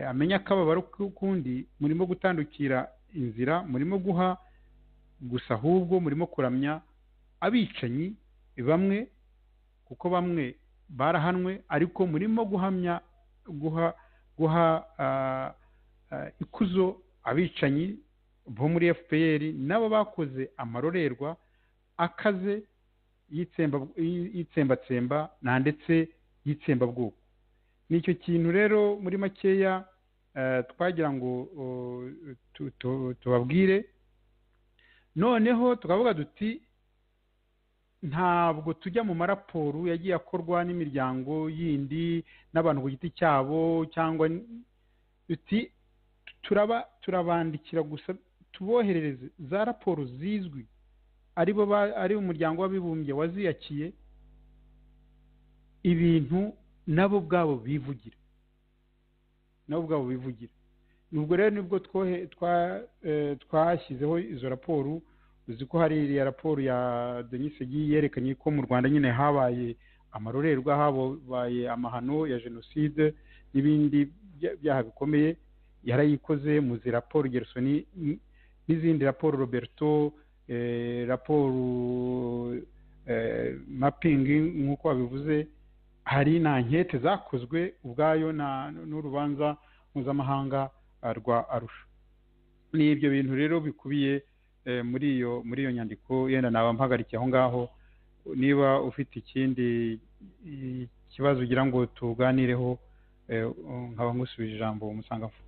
amenya akababaro k'ukundi, murimo gutandukira inzira, murimo guha gusa, ahubwo murimo kuramya abicanyi bamwe, kuko bamwe barahanwe, ariko murimo guhamya guha ikuzo abicanyi bo muri FPR nabo bakoze amarorerwa akaze y'itsembatsemba na ndetse y'itsembabwoko. Nicyo kintu rero muri makeya twagira ngo tubabwire. Noneho tukavuga duti ntabwo tujya mu maraporo yagiye akorwa n'imiryango yindi n'abantu ku giti cyabo, cyangwa duti turabandikira gusa tuboherereze za raporo zizwi aribo ari umuryango w'abibumbye waziyakiye, ibintu nabo ubwabo bivugira, Nubwo rero nibwo twashyizeho izo raporo. Uzi ko hari iriya raporo ya Denis Segi yerekanye ko mu Rwanda nyine habaye amarorerwa, habaye amahano ya jenoside n'ibindi byaha bikomeye, yarayikoze muzi raporo Gersoni n'izindi raporo Roberto, raporo mapping nk'uko babivuze, hari na nkete zakozwe ubwayo n'urubanza mpuzamahanga rwa Arusha. Ni ibyo bintu rero bikubiye muri iyo nyandiko. Yenda naba mpagarikiye aho ngaho, niba ufite ikindi kibazo ugira ngo tuganireho nkaba ngusubije ijambo Musangamfu.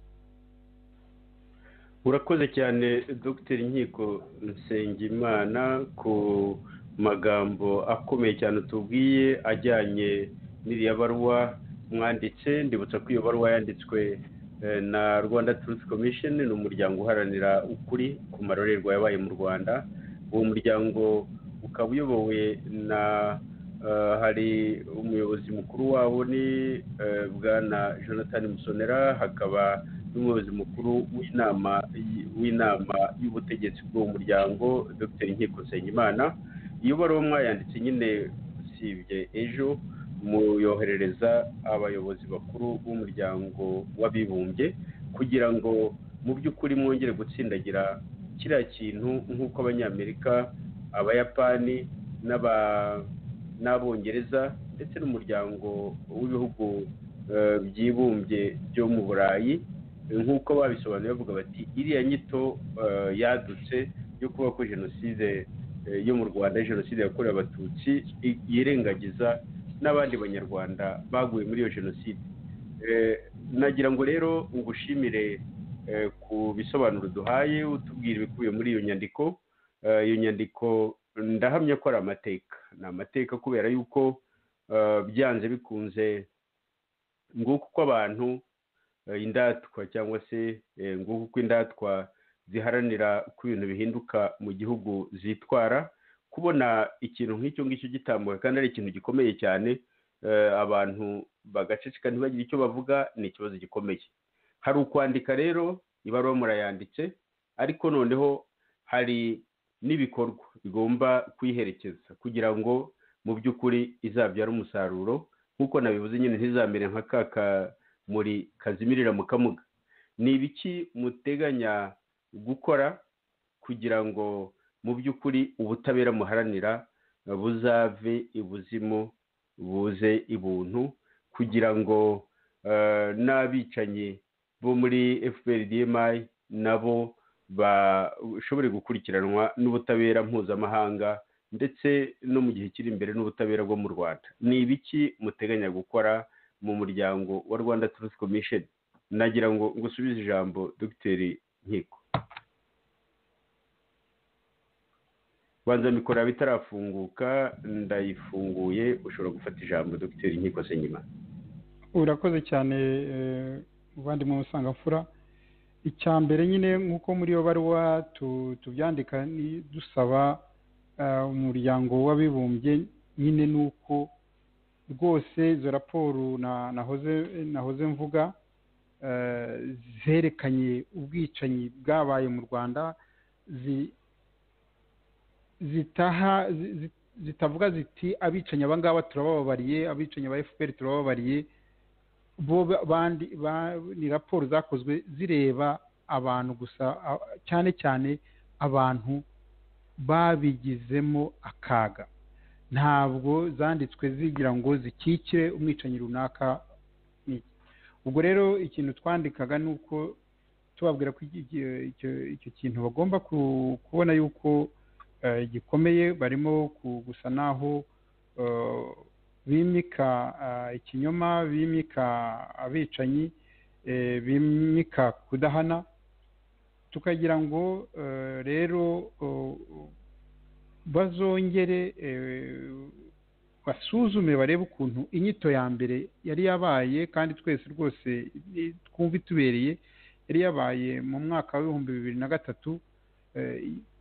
Urakoze cyane Dr Nkiko Nsengimana ku magambo akomeye cyane utubwiye ajyanye n'iriya baruwa mwanditse. Ndibutsa ko iyo baruwa yanditswe na Rwanda Truth Commission, ni umuryango uharanira ukuri ku marorerwa yabaye mu Rwanda. Uwo muryango ukaba uyobowe na hari umuyobozi mukuru wabo ni Bwana Jonathan Musonera, hakaba n'umuyobozi mukuru w'inama y'ubutegetsi bw'uwo muryango Dr Nkiko Nsengimana. Iyo baruwa mwayanditse nyine usibye ejo muyoherereza abayobozi bakuru b'umuryango w'abibumbye kugira ngo mu by'ukuri mwongere gutsindagira kiriya kintu nk'uko Abanyamerika, Abayapani n'Abongereza ndetse n'umuryango w'ibihugu Byibumbye byo mu Burayi, nk'uko babisobanuye bavuga bati iriya nyito yadutse yo kuba ko jenoside yo mu Rwanda, jenoside yakorewe Abatutsi, yirengagiza n'abandi Banyarwanda baguye muri iyo jenoside. Nagira ngo rero ngushimire ku bisobanuro duhaye, utubwira ibikubiye muri iyo nyandiko. Iyo nyandiko ndahamya ko ari amateka, ni amateka kubera yuko byanze bikunze nguko uko abantu indatwa cyangwa se nguko uko indatwa ziharanira ko ibintu bihinduka mu gihugu zitwara. Kubona ikintu nk'icyo ngicyo gitambuka kandi ari ikintu gikomeye cyane, abantu bagaceceka ntibagire icyo bavuga, ni ikibazo gikomeye. Hari ukwandika rero ibaruwa murayanditse, ariko noneho hari n'ibikorwa bigomba kuyiherekeza kugira ngo mu by'ukuri izabyare umusaruro, nk'uko nabivuze nyine, ntizamere nka ka kamuri kazimirira mu kamuga. Ni ibiki muteganya gukora kugira ngo mu by'ukuri ubutabera muharanira buzave ibuzimu buze ibuntu, kugira ngo n'abicanyi bo muri FPR DMI nabo bashobore gukurikiranwa n'ubutabera mpuzamahanga, ndetse no mu gihe kiri imbere n'ubutabera bwo mu Rwanda? Ni ibiki muteganya gukora mu muryango wa Rwanda Truth Commission? Nagira ngo ngusubize ijambo, Dr Nkiko. Banza mikoro bitarafunguka, ndayifunguye, ushobora gufata ijambo, Dr Nkiko Nsengimana. Urakoze cyane muvandimwe Musangamfura. Icya mbere nyine, nk'uko muri iyo baruwa tubyandika, ni dusaba Umuryango w'Abibumbye nyine nuko rwose izo raporo nahoze mvuga zerekanye ubwicanyi bwabaye mu Rwanda, zitaha zitavuga ziti abicanyi aba ngaba turabababariye, abicanyi ba FPR turababariye, bo bandi ni raporo zakozwe zireba abantu gusa, cyane cyane abantu babigizemo akaga. Ntabwo zanditswe zigira ngo zikikire umwicanyi runaka. Ubwo rero ikintu twandikaga ni uko tubabwira ko icyo kintu bagomba kubona yuko gikomeye, barimo gusa naho bimika ikinyoma, bimika abicanyi, bimika kudahana. Tukagira ngo rero bazongere basuzume, barebe ukuntu inyito ya mbere yari yabaye, kandi twese rwose twumva itubereye, yari yabaye mu mwaka wa 2003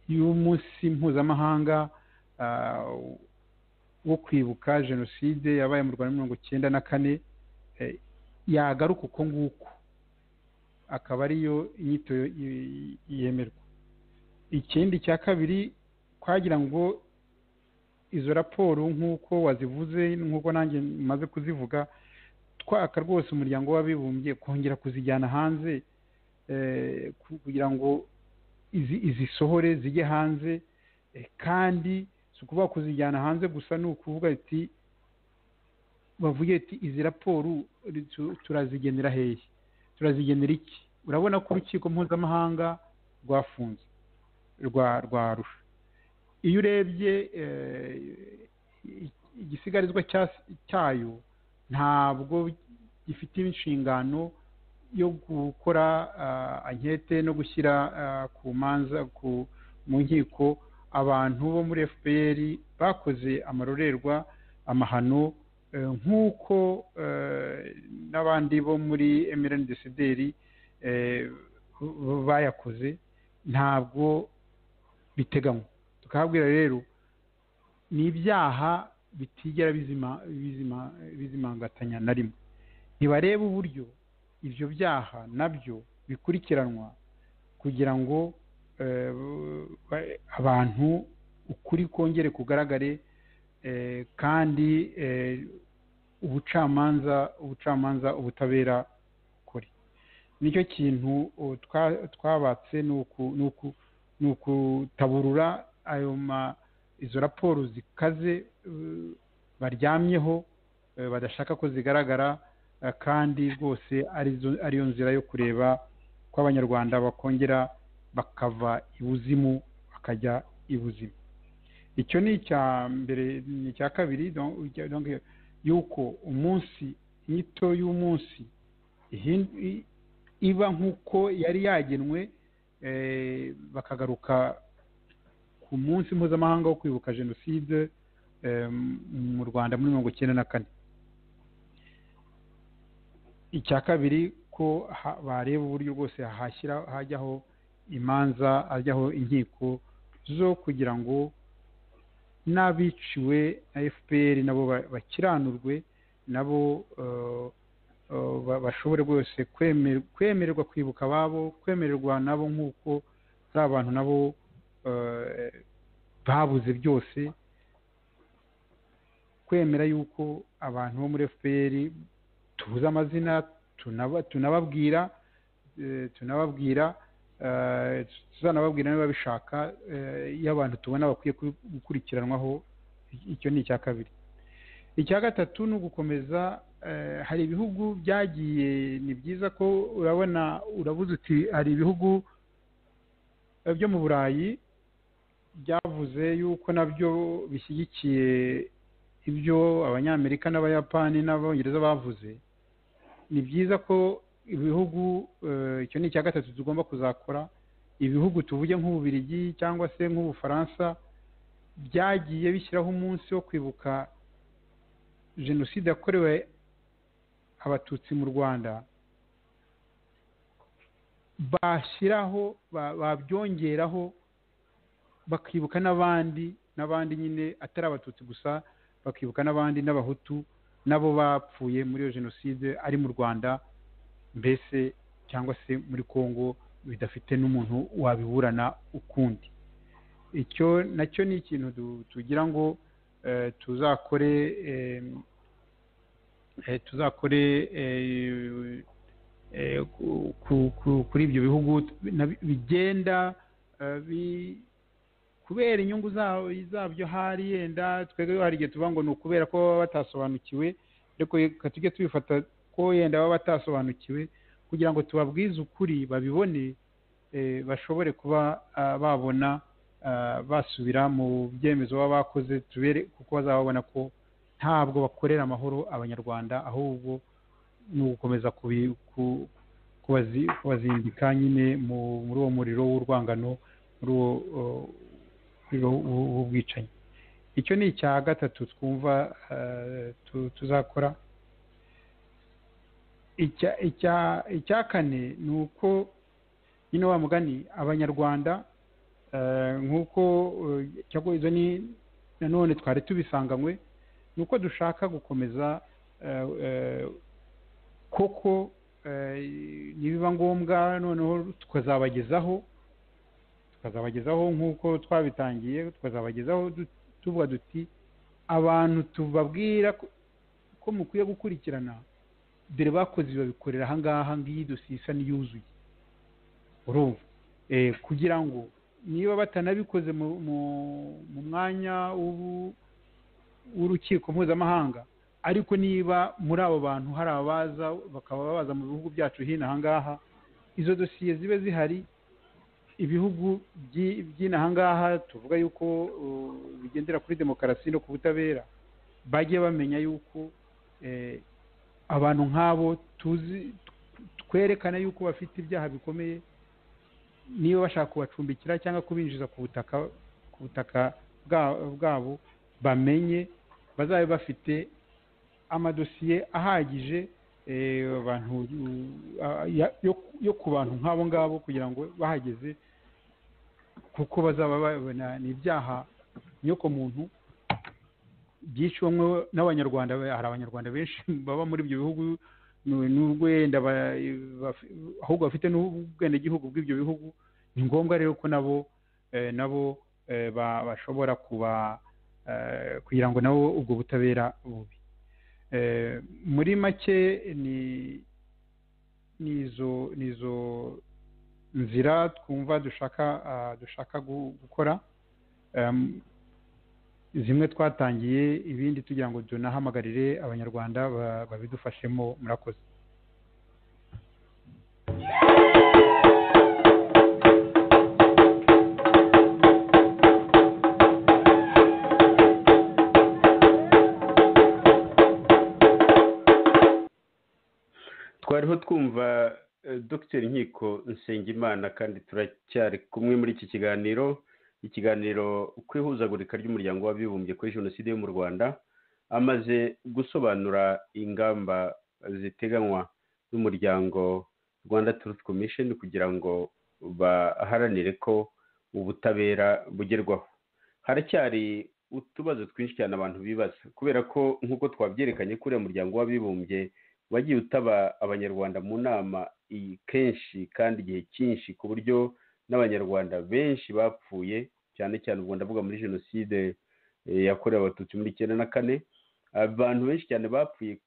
y'umunsi mpuzamahanga wo kwibuka jenoside yabaye mu Rwanda 94, yagaruka uko nguko, akaba ariyo inyito yemerwa. Ikindi cya kabiri, twagira ngo izo raporo nk'uko wazivuze, nk'uko nanjye maze kuzivuga, twaka rwose Umuryango w'Abibumbye kongera kuzijyana hanze, kugira ngo izisohore zijye hanze. Kandi si ukuvuga kuzijyana hanze gusa, ni ukuvuga ati bavuge ati izi raporo turazigenera hehe, turazigenera iki? Urabona ko urukiko mpuzamahanga rwafunze rwa Arusha. Iyo urebye igisigarizwa cyayo, ntabwo gifite inshingano yo gukora ankete no gushyira ku manza mu nkiko abantu bo muri FPR bakoze amarorerwa, amahano, nk'uko n'abandi bo muri MRND-CDR bayakoze. Ntabwo biteganywa. Tukababwira rero ni ibyaha bitigera bizima bizimangatanya na rimwe. Ntibarebe uburyo ibyo byaha nabyo bikurikiranwa kugira ngo abantu ukuri kongere kugaragare, kandi ubucamanza ubutabera kuri nicyo kintu twabatse, ni ukutaburura ayo izo raporo zikaze baryamyeho, badashaka ko zigaragara. kandi rwose ariyo nzira yo kureba ko Abanyarwanda bakongera bakava ibuzimu bakajya ibuzima. Icyo ni icya mbere. Ni icya kabiri donc yuko umunsi, inyito y'umunsi iba nk'uko yari yagenwe, bakagaruka ku munsi mpuzamahanga wo kwibuka jenoside mu Rwanda muri 94. Icya kabiri, ko bareba uburyo rwose hashyira hajyaho imanza, hajyaho inkiko zo kugira ngo n'abiciwe na FPR nabo bakiranurwe, nabo bashobore rwose kwemererwa kwibuka ababo, kwemererwa nabo nk'uko ari abantu nabo babuze byose, kwemera yuko abantu bo muri FPR tubuze amazina, tunababwira, tuzanababwira niba bishaka, iyo abantu tubona bakwiye gukurikiranwaho. Icyo ni icya kabiri. Icya gatatu ni ugukomeza, hari ibihugu byagiye, ni byiza ko urabona urabuze uti hari ibihugu byo mu Burayi byavuze yuko nabyo bishyigikiye ibyo Abanyamerika n'Abayapani n'Abongereza bavuze. Ni byiza ko ibihugu, icyo ni icya gatatu tugomba kuzakora, ibihugu tuvuge nk'Ububiligi cyangwa se nk'Ubufaransa byagiye bishyiraho umunsi wo kwibuka jenoside yakorewe Abatutsi mu Rwanda, bashyiraho babyongeraho bakibuka n'abandi nyine atari Abatutsi gusa, bakibuka n'abandi n'Abahutu nabo bapfuye muri iyo jenoside ari mu Rwanda mbese cyangwa se muri Kongo, bidafite n'umuntu wabiburana ukundi. Icyo nacyo ni ikintu tugira ngo tuzakore kuri ibyo bihugu bigenda kubera inyungu zabyo. Hari yenda twebwe hari igihe tuvuga ngo ni ukubera ko baba batasobanukiwe, ariko reka tujye tubifata ko yenda baba batasobanukiwe, kugira ngo tubabwize ukuri babibone, bashobore kuba babona basubira mu byemezo baba bakoze, tubere kuko bazababona ko ntabwo bakorera amahoro Abanyarwanda, ahubwo ni ugukomeza kubazindika nyine muri uwo muriro w'urwangano, muri uwo muriro w'ubwicanyi. Icyo ni icya gatatu twumva tuzakora. Icya kane ni uko nyine wa mugani Abanyarwanda nk'uko cyangwa izo ni nanone twari tubisanganywe, ni uko dushaka gukomeza koko nibiba ngombwa noneho tukazabagezaho nk'uko twabitangiye, tukazabagezaho tuvuga duti abantu tubabwira ko mukwiye gukurikirana, dore bakoze babikorera aha ngaha, ngiyi dosiye isa n'iyuzuye, urumva, kugira ngo niba batanabikoze mu mwanya w'urukiko mpuzamahanga, ariko niba muri abo bantu hari abaza bakaba baza mu bihugu byacu hino aha ngaha, izo dosiye zibe zihari. Ibihugu by'ino aha ngaha tuvuga yuko bigendera kuri demokarasi no ku butabera, bajye bamenya yuko abantu nk'abo tuzi twerekana yuko bafite ibyaha bikomeye, niba bashaka kubacumbikira cyangwa kubinjiza ku butaka bwabo, bamenye bazabe bafite amadosiye ahagije abantu yo ku bantu nk'abo ngabo, kugira ngo bahageze, kuko bazaba babona ni ibyaha nyoko muntu byiciwemwe n'Abanyarwanda. Hari Abanyarwanda benshi baba muri ibyo bihugu, nubwo yenda ahubwo bafite n'ubwenegihugu bw'ibyo bihugu. Ni ngombwa rero ko nabo bashobora kuba kugira ngo nabo ubwo butabera bubi. Muri make ni nizo nzira twumva dushaka gukora. Zimwe twatangiye, ibindi tugira ngo tunahamagarire Abanyarwanda babidufashemo. Murakoze. Twariho twumva Dr Nkiko Nsengimana, kandi turacyari kumwe muri iki kiganiro, ikiganiro ku ihuzagurika ry'umuryango w'abibumbye kuri jenoside yo mu Rwanda. Amaze gusobanura ingamba ziteganywa n'umuryango Rwanda Truth Commission kugira ngo baharanire ko ubutabera bugerwaho. Haracyari utubazo twinshi cyane abantu bibaza, kubera ko nk'uko twabyerekanye kuri uyu muryango w'abibumbye wagiye utaba Abanyarwanda mu nama kenshi kandi igihe cyinshi, ku buryo n'Abanyarwanda benshi bapfuye, cyane cyane ubwo ndavuga muri jenoside yakorewe Abatutsi muri 94. Abantu benshi cyane bapfuye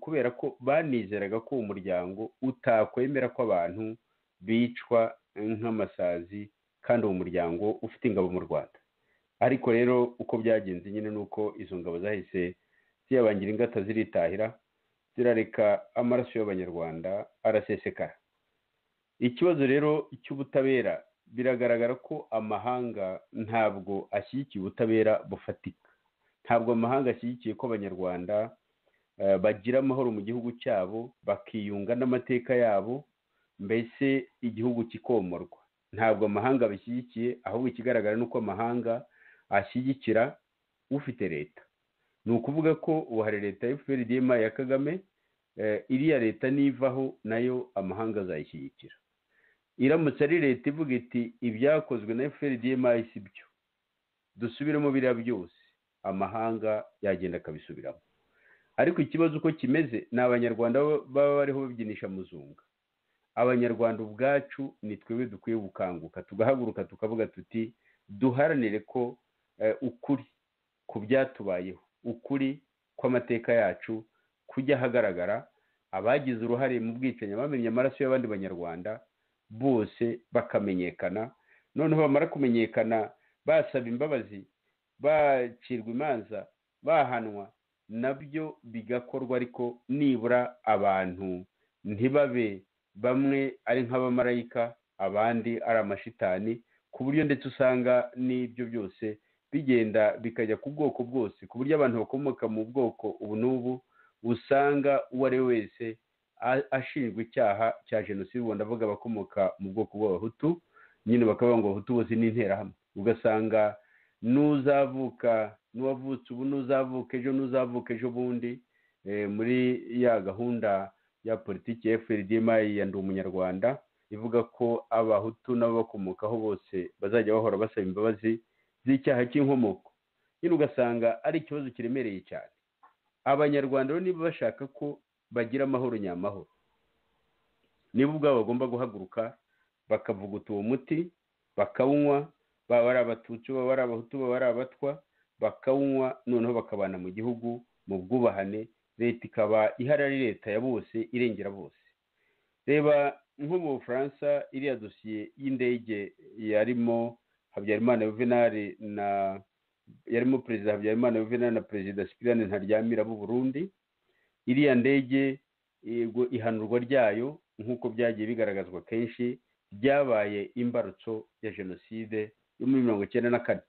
kubera ko banizeraga ko uwo muryango utakwemera ko abantu bicwa nk'amasazi, kandi uwo muryango ufite ingabo mu Rwanda. Ariko rero uko byagenze nyine ni uko izo ngabo zahise ziyabangira ingata, ziritahira, zirareka amaraso y'Abanyarwanda arasesekara. Ikibazo rero cy'ubutabera, biragaragara ko amahanga ntabwo ashyigikiye ubutabera bufatika. Ntabwo amahanga ashyigikiye ko Abanyarwanda bagira amahoro mu gihugu cyabo, bakiyunga n'amateka yabo, mbese igihugu kikomorwa. Ntabwo amahanga abishyigikiye, ahubwo ikigaragara ni uko amahanga ashyigikira ufite leta. Ni ukuvuga ko ubu hari leta ya FPR ya Kagame, iriya leta nivaho nayo amahanga azayishyigikira. Iramutse ari leta ivuga iti ibyakozwe na FPR si byo, dusubiremo biriya byose, amahanga yagenda akabisubiramo. Ariko ikibazo uko kimeze ni Abanyarwanda baba bariho babyinisha muzunga. Abanyarwanda ubwacu ni twebwe dukwiye gukanguka, tugahaguruka, tukavuga tuti duharanire ko ukuri ku byatubayeho, ukuri kw'amateka yacu kujya ahagaragara, abagize uruhare mu bwicanyi, bamenye amaraso y'abandi Banyarwanda bose bakamenyekana. Noneho bamara kumenyekana, basaba imbabazi, bacirwa imanza, bahanwa, nabyo bigakorwa, ariko nibura abantu ntibabe bamwe ari nk'abamarayika abandi ari amashitani, ku buryo ndetse usanga n'ibyo byose bigenda bikajya ku bwoko bwose, ku buryo abantu bakomoka mu bwoko ubu n'ubu usanga uwo ari we wese ashinjwa icyaha cya jenoside. Ubu ndavuga abakomoka mu bwoko bw'Abahutu nyine, bakavuga ngo Abahutu bose ni interahamwe. Ugasanga n'uzavuka, n'uwavutse ubu, n'uzavuka ejo, n'uzavuka ejo bundi, muri ya gahunda ya politiki ya FPR ya Ndi Umunyarwanda ivuga ko Abahutu n'ababakomokaho bose bazajya bahora basaba imbabazi z'icyaha cy'inkomoko. Nyine ugasanga ari ikibazo kiremereye cyane. Abanyarwanda rero niba bashaka ko bagira amahoro nyamahoro, niba ubwabo bagomba guhaguruka bakavuguta uwo muti bakawunywa, baba ari Abatutsi, baba ari Abahutu, baba ari Abatwa, bakawunywa, noneho bakabana mu gihugu mu bwubahane, leta ikaba ihari ari leta ya bose, irengera bose. Reba nko mu Bufaransa, iriya dosiye y'indege yarimo Habyarimana Juvenal na yarimo Perezida Habyarimana Juvenal na Perezida Cyprien Ntaryamira b'u Burundi, iriya ndege ihanurwa ryayo nk'uko byagiye bigaragazwa kenshi ryabaye imbarutso ya jenoside yo muri 94.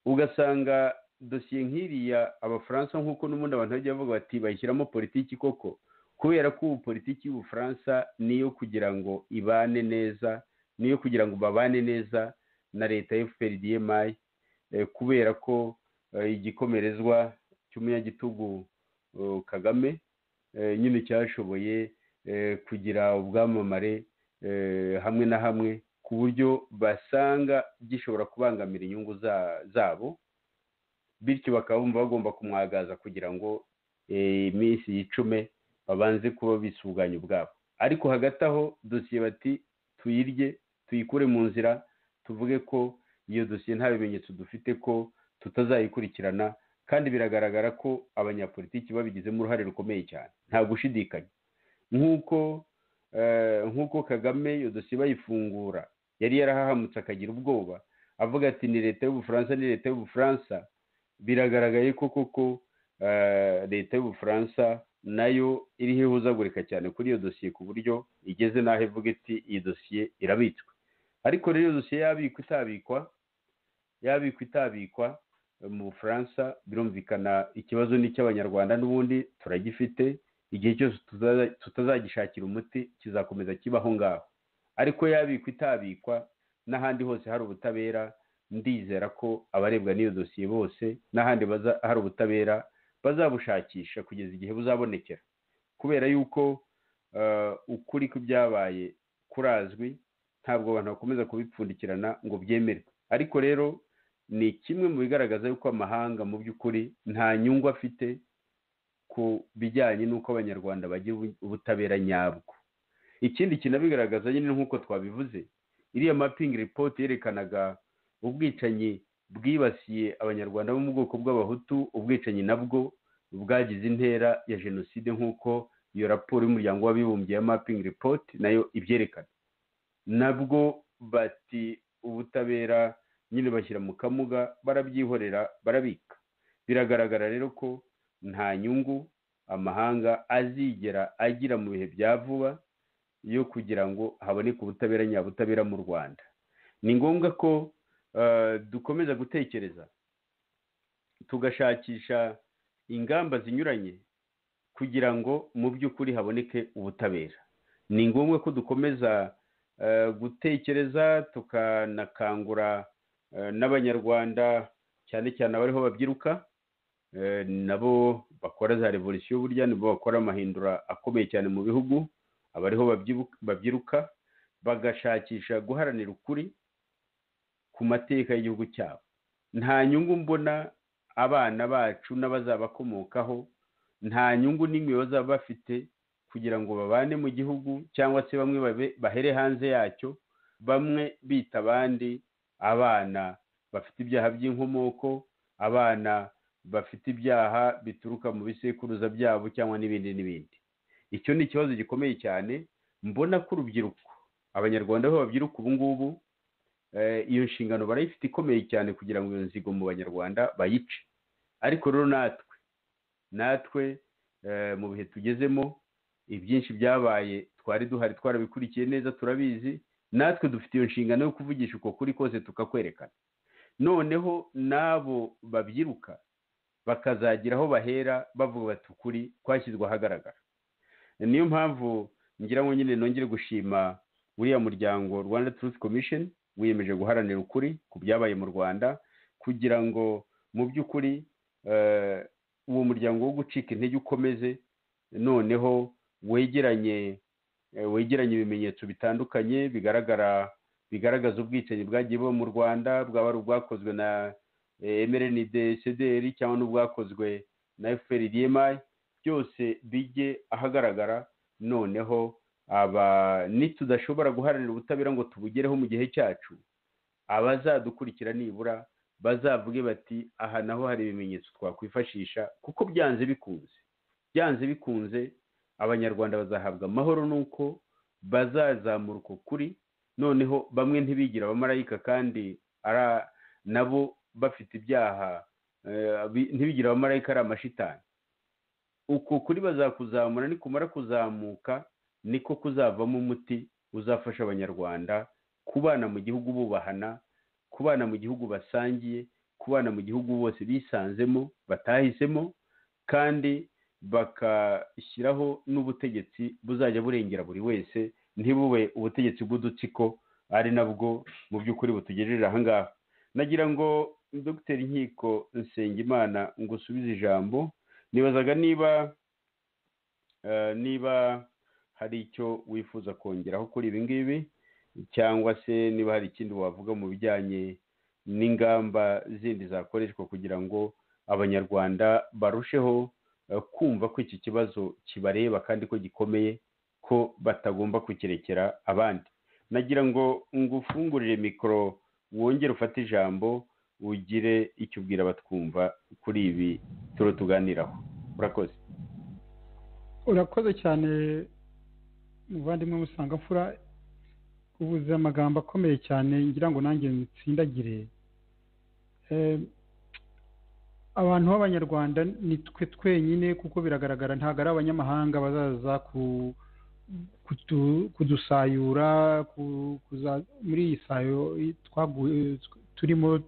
Ugasanga dosiye nk'iriya Abafaransa, nk'uko n'ubundi abantu bajya bavuga bati bayishyiramo politiki koko, kubera ko ubu politiki y'Ubufaransa niyo kugira ngo ibane neza, niyo kugira ngo babane neza na leta ya FPR, kubera ko igikomerezwa cy'umunyagitugu Kagame nyine cyashoboye kugira ubwamamare hamwe na hamwe, ku buryo basanga gishobora kubangamira inyungu zabo, bityo bakaba bumva bagomba kumwagaza kugira ngo iminsi yicume babanze kuba bisuganya ubwabo. Ariko hagati aho dosiye bati tuyirye, tuyikure mu nzira, tuvuge ko iyo dosiye nta bimenyetso dufite, ko tutazayikurikirana, kandi biragaragara ko abanyapolitiki babigizemo uruhare rukomeye cyane, nta gushidikanya. Nk'uko Kagame iyo dosiye bayifungura yari yarahahamutse akagira ubwoba, avuga ati ni leta y'Ubufaransa, ni leta y'Ubufaransa. Biragaragaye ko koko leta y'Ubufaransa nayo iriho ihuzagurika cyane kuri iyo dosiye, ku buryo igeze n'aho ivuga iti iyi dosiye irabitswe. Ariko rero iyo dosiye yabikwa itabikwa, yabikwa itabikwa mu Bufaransa, birumvikana ikibazo ni icy'Abanyarwanda n'ubundi turagifite. Igihe cyose tutazagishakira umuti kizakomeza kibaho ngaho. Ariko yabikwa itabikwa, n'ahandi hose hari ubutabera, ndizera ko abarebwa n'iyo dosiye bose n'ahandi hari ubutabera bazabushakisha kugeza igihe buzabonekera, kubera yuko ukuri kw'ibyabaye kurazwi, ntabwo abantu bakomeza kubipfundikirana ngo byemerwe. Ariko rero ni kimwe mu bigaragaza yuko amahanga mu by'ukuri nta nyungu afite ku bijyanye n'uko Abanyarwanda bagira ubutabera nyabwo. Ikindi kinabigaragaza nyine nk'uko twabivuze, iriya mapping report yerekanaga ubwicanyi bwibasiye Abanyarwanda bo mu bwoko bw'Abahutu, ubwicanyi nabwo bwagize intera ya jenoside nk'uko iyo raporo y'Umuryango w'Abibumbye ya mapping report nayo ibyerekana. Nabwo bati ubutabera nyine bashyira mu kamuga, barabyihorera, barabika. Biragaragara rero ko nta nyungu amahanga azigera agira mu bihe bya vuba yo kugira ngo haboneke ubutabera nyabutabera mu Rwanda. Ni ngombwa ko dukomeza gutekereza, tugashakisha ingamba zinyuranye kugira ngo mu by'ukuri haboneke ubutabera. Ni ngombwa ko dukomeza gutekereza, tukanakangura n'Abanyarwanda, cyane cyane abariho babyiruka, nabo bakora za revolisiyo, burya nibo bakora amahindura akomeye cyane mu bihugu. Abariho babyiruka bagashakisha guharanira ukuri ku mateka y'igihugu cyabo. Nta nyungu mbona abana bacu n'abazabakomokaho, nta nyungu n'imwe bazaba bafite kugira ngo babane mu gihugu, cyangwa se bamwe bahere hanze yacyo, bamwe bita abandi abana bafite ibyaha by'inkomoko, abana bafite ibyaha bituruka mu bisekuruza byabo, cyangwa n'ibindi n'ibindi. Icyo ni ikibazo gikomeye cyane. Mbona ko urubyiruko, Abanyarwanda bo babyiruka ubu ngubu, iyo nshingano barayifite ikomeye cyane kugira ngo iyo nzigo mu Banyarwanda bayice. Ariko rero natwe mu bihe tugezemo, ibyinshi byabaye twari duhari, twarabikurikiye neza, turabizi. Natwe dufite iyo nshingano yo kuvugisha uko kuri kose tukakwerekana, noneho n'abo babyiruka bakazagira aho bahera bavuga bati ukuri kwashyizwe ahagaragara. Niyo mpamvu ngira ngo nyine nongere gushima uriya muryango Rwanda Truth Commission wiyemeje guharanira ukuri ku byabaye mu Rwanda, kugira ngo mu by'ukuri uwo muryango wo gucika intege ukomeze, noneho wegeranye ibimenyetso bitandukanye bigaragara, bigaragaza ubwicanyi bwagiye buba mu Rwanda, bwaba ari ubwakozwe na MRND CDR cyangwa n'ubwakozwe na FPR-DMI, byose bijye ahagaragara. Noneho aba nitudashobora guharanira ubutabera ngo tubugereho mu gihe cyacu, abazadukurikira nibura bazavuge bati aha naho hari ibimenyetso twakwifashisha, kuko byanze bikunze Abanyarwanda bazahabwa amahoro nuko bazazamura uko kuri. Noneho bamwe ntibigira abamarayika kandi nabo bafite ibyaha, ntibigira abamarayika ari amashitani. Uko kuri bazakuzamura, nikumara kuzamuka niko kuzavamo umuti uzafasha Abanyarwanda kubana mu gihugu bubahana, kubana mu gihugu basangiye, kubana mu gihugu bose bisanzemo batahisemo, kandi bakashyiraho n'ubutegetsi buzajya burengera buri wese, ntibube ubutegetsi bw'udutsiko, ari nabwo mu by'ukuri butugejeje aha ngaha. Nagira ngo Dr. Nkiko Nsengimana ngusubize ijambo. Nibazaga niba hari icyo wifuza kongeraho kuri ibi ngibi, cyangwa se niba hari ikindi wavuga mu bijyanye n'ingamba zindi zakoreshwa kugira ngo Abanyarwanda barusheho kumva ko iki kibazo kibareba kandi ko gikomeye, ko batagomba kukirekera abandi. Nagira ngo ngufungurire mikoro wongere ufate ijambo, ugire icyo ubwira abatwumva kuri ibi turo tuganiraho. Urakoze. Urakoze cyane muvandimwe Musangamfura, ubuze amagambo akomeye cyane ngira ngo nanjye ntsindagire. Abantu b'Abanyarwanda ni twe twenyine, kuko biragaragara ntabwo ari abanyamahanga bazaza kudusayura muri iyi sayo turimo.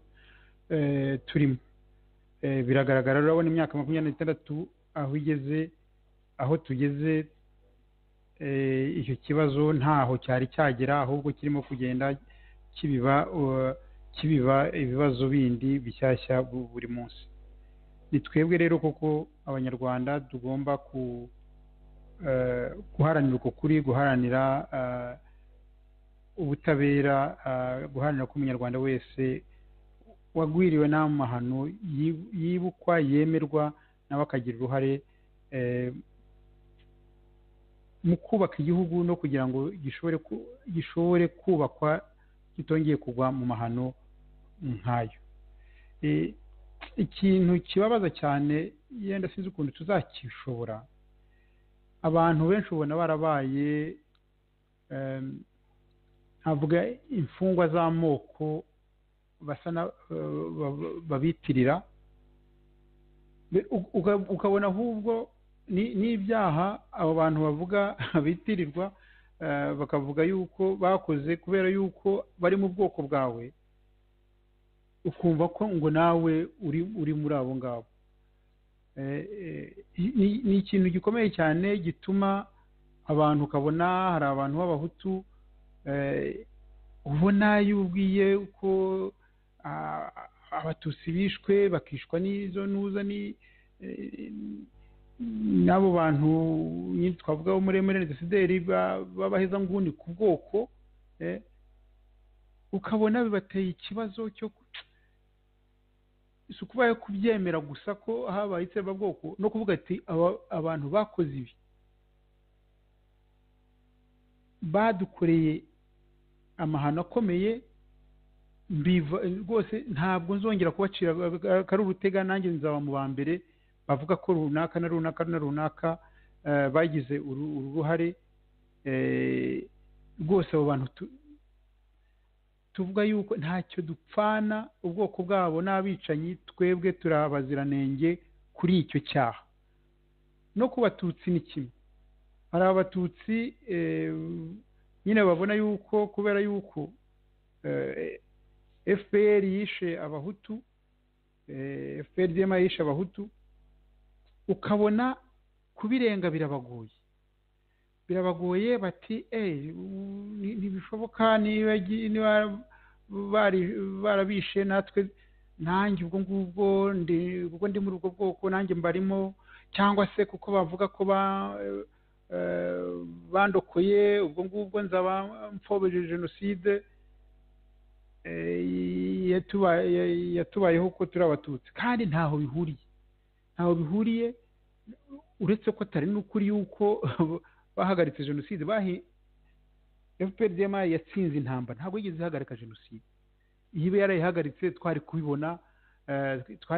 Biragaragara, urabona imyaka 26 aho igeze, aho tugeze, icyo kibazo ntaho cyari cyagera, ahubwo kirimo kugenda kibiba ibibazo bindi bishyashya buri munsi. Ni twebwe rero koko Abanyarwanda tugomba guharanira uko kuri, guharanira ubutabera, guharanira ko Umunyarwanda wese wagwiriwe n'amahano yibukwa, yemerwa, nawe akagira uruhare mu kubaka igihugu no kugira ngo gishobore kubakwa kitongeye kugwa mu mahano nk'ayo. Ikintu kibabaza cyane, yenda sinzi ukuntu tuzakishobora, abantu benshi ubona barabaye ntavuga imfungwa z'amoko basa babitirira, ukabona ahubwo n'ibyaha abo bantu bavuga bitirirwa, bakavuga yuko bakoze kubera yuko bari mu bwoko bwawe, ukumva ko ngo nawe uri muri abo ngabo. Ni ikintu gikomeye cyane gituma abantu, ukabona hari abantu b'Abahutu ubona yubwiye ko Abatutsi bishwe bakishwa n'izo ntuza n'abo bantu twavuga bo muri MRND b'abahezanguni ku bwoko, ukabona bibateye ikibazo cyo si ukuba kubyemera gusa ko habaye itsembabwoko, no kuvuga ati abantu bakoze ibi badukoreye amahano akomeye, rwose ntabwo nzongera kubacira kari urutega, nanjye nzaba mu ba mbere bavuga ko runaka na runaka na runaka bagize uruhare. Rwose abo bantu tuvuga yuko ntacyo dupfana ubwoko bwabo n'abicanyi, twebwe turabaziranenge kuri icyo cyaha. No ku Batutsi ni kimwe, hari Abatutsi nyine babona yuko kubera yuko FPR yishe Abahutu, FPR-DMI yishe Abahutu, ukabona kubirenga birabagoye bati ntibishoboka, niba barabishe natwe, nanjye ubwo ngubwo ndi muri ubwo bwoko, nanjye mbarimo, cyangwa se kuko bavuga ko bandokoye, ubwo ngubwo nzaba mfobeje jenoside yatubayeho ko turi Abatutsi. Kandi ntaho bihuriye, uretse ko atari n'ukuri yuko bahagaritse jenoside. FPR-DMI yatsinze intambara, ntabwo yigeze ihagarika jenoside. Iyo iba yarayihagaritse twari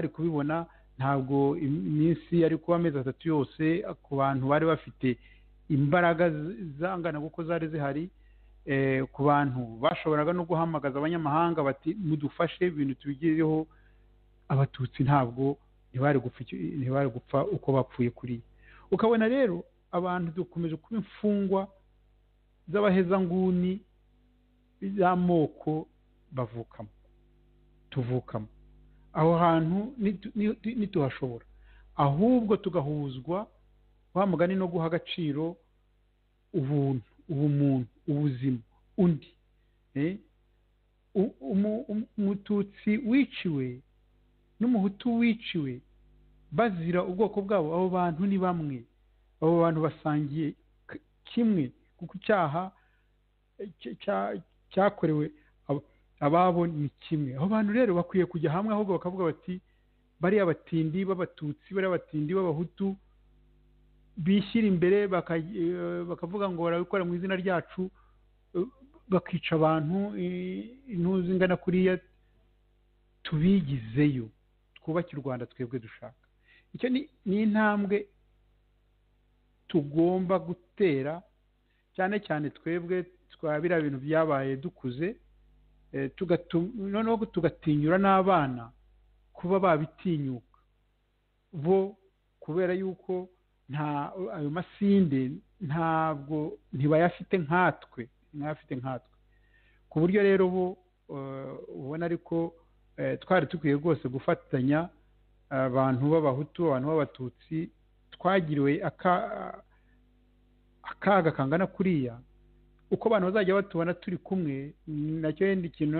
kubibona, ntabwo iminsi yari kuba amezi 3 yose ku bantu bari bafite imbaraga zangana kuko zari zihari, ku bantu bashoboraga no guhamagaza abanyamahanga bati mudufashe ibintu tubigireho. Abatutsi ntabwo ntibari gupfa uko bapfuye kuri. Ukabona rero abantu dukomeje kuba imfungwa z'abahezanguni z'amoko bavukamo, tuvukamo. Aho hantu ntituhashobora, ahubwo tugahuzwa wa mugani no guha agaciro ubuntu, ubumuntu, ubuzima undi. Umututsi wiciwe n'Umuhutu wiciwe bazira ubwoko bwabo, abo bantu ni bamwe, abo bantu basangiye kimwe, kuko icyaha cyakorewe ababo ni kimwe. Abo bantu rero bakwiye kujya hamwe, ahubwo bakavuga bati bariya batindi b'Abatutsi, bariya batindi b'Abahutu bishyira imbere bakavuga ngo barabikora mu izina ryacu, bakica abantu intuzi ingana kuriya, tubigizeyo, twubake u Rwanda twebwe dushaka. Icyo ni intambwe tugomba gutera, cyane cyane twebwe twa biriya bintu byabaye dukuze, noneho tugatinyura n'abana kuba babitinyuka. Bo kubera yuko nta ayo masinde ntabwo ntibayafite nkatwe, ku buryo rero bo ubona ariko twari dukwiye rwose gufatanya abantu b'abahutu, abantu b'abatutsi twagiriwe akaga kangana kuriya. Uko abantu bazajya batubona turi kumwe, nacyo yenda ikintu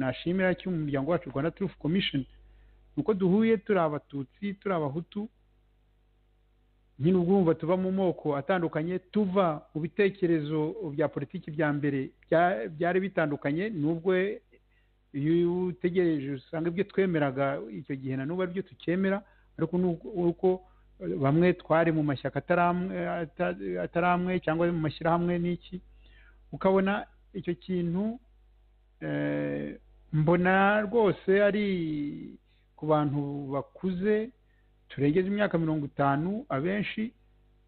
nashimira cy'umuryango wacu Rwanda Truth Commission, uko duhuye turi abatutsi, turi abahutu, nyine ubwumva tuva mu moko atandukanye, tuva mu bitekerezo bya politiki bya mbere byari bitandukanye, nubwo iyo utegereje usanga ibyo twemeraga icyo gihe na n'ubu aribyo tukemera, ariko nuko bamwe twari mu mashyaka ataramwe cyangwa mu mashyirahamwe n'iki, ukabona icyo kintu mbona rwose ari ku bantu bakuze turengeje imyaka 50 abenshi,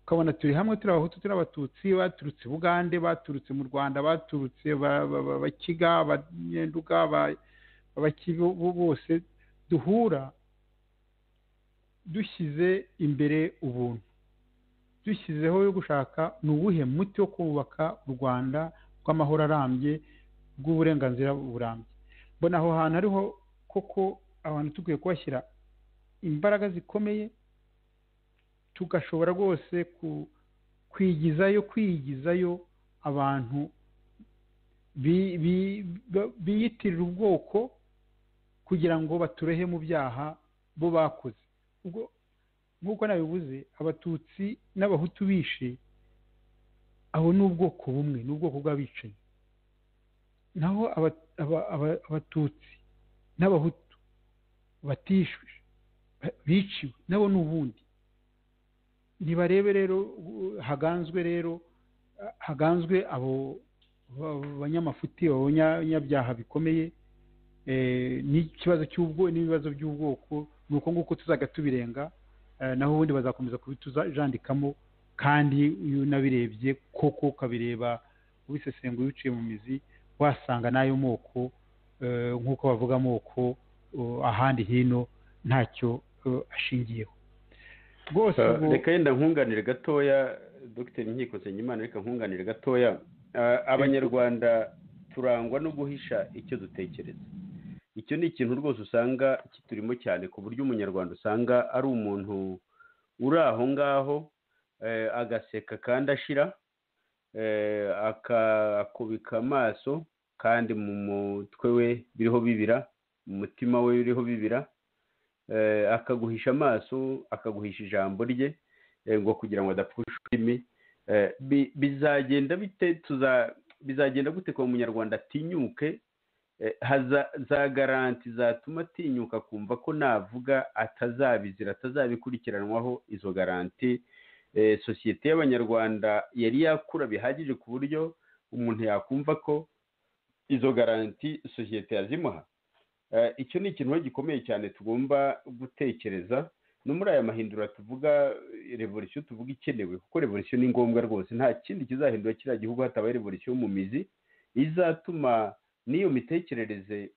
ukabona turi hamwe turi abahutu, turi abatutsi, baturutse Bugande, baturutse mu Rwanda, baturutse Bakiga, Abanyenduga, Abakibo, bose duhura dushyize imbere ubuntu, dushyizeho yo gushaka ni uwuhe muti wo kubaka u Rwanda rw'amahoro arambye, bw'uburenganzira burambye. Mbona aho hantu ariho koko abantu dukwiye kubashyira imbaraga zikomeye, tugashobora rwose kwigizayo abantu biyitirira ubwoko kugira ngo baturehe mu byaha bo bakoze. Ubwo nk'uko nabivuze, abatutsi n'abahutu bishe abo ni ubwoko bumwe, ni ubwoko bw'abicanyi. Naho abatutsi n'abahutu batishwe biciwe nabo ni ubundi. Ntibarebe rero haganzwe abo banyamafuti, abo banyabyaha bikomeye, n'ikibazo cy'ubwo n'ibibazo by'ubwoko, nuko nguko tuzaga tubirenga, naho ubundi bazakomeza kubitujandikamo. Kandi uyu nabirebye koko ukabireba ubisesenguye uciye mu mizi, wasanga n'ayo moko nk'uko bavuga amoko ahandi hino ntacyo ashingiyeho rwose. Reka yenda nkunganire gatoya Dr. Nkiko Nsengimana, reka nkunganire gatoya. Abanyarwanda turangwa no guhisha icyo dutekereza. Icyo ni ikintu rwose usanga kiturimo cyane, ku buryo umunyarwanda usanga ari umuntu uri aho ngaho agaseka kandi ashira, akubika amaso kandi mu mutwe we biriho bibira, mu mutima we biriho bibira, akaguhisha amaso, akaguhisha ijambo rye ngo kugira ngo adapfusha ururimi. Bizagenda bite, bizagenda gute ko umunyarwanda atinyuke? Za garanti zatuma atinyuka kumva ko navuga atazabizira, atazabikurikiranwaho. Izo garanti sosiyete y'abanyarwanda yari yakura bihagije ku buryo umuntu yakumva ko izo garanti sosiyete yazimuha. Icyo ni ikintu gikomeye cyane tugomba gutekereza. No muri aya mahindura tuvuga revolution, tuvuga ikenewe, kuko revolution ni ngombwa rwose. Nta kindi kizahindura kiriya gihugu hatabaye revolution mu mizi izatuma n'iyo mitekerereze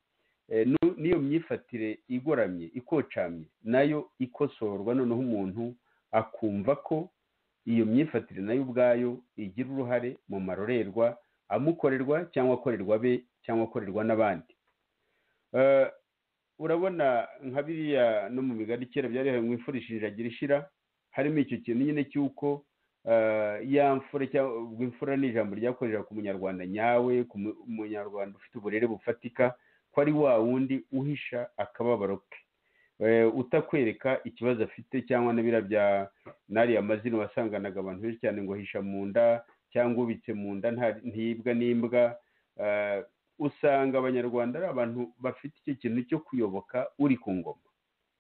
n'iyo myifatire igoramye ikocamye nayo ikosorwa, noneho umuntu akumva ko iyo myifatire nayo ubwayo igira uruhare mu marorerwa amukorerwa cyangwa akorerwa be cyangwa akorerwa n'abandi. Urabona nka biriya no mu migani kera byari mu imfura ishinjagira ishira, harimo icyo kintu nyine cy'uko ya mfura cyangwa imfura ni ijambo ryakorera ku munyarwanda nyawe, ku munyarwanda ufite uburere bufatika, ko ari wa wundi uhisha akababaro ke, utakwereka ikibazo afite, cyangwa n'ibira bya nariya mazina wasanganaga abantu benshi cyane ngo hisha mu nda cyangwa ubitse mu nda ntibwa n'imbwa. Usanga abanyarwanda ari abantu bafite icyo kintu cyo kuyoboka uri ku ngoma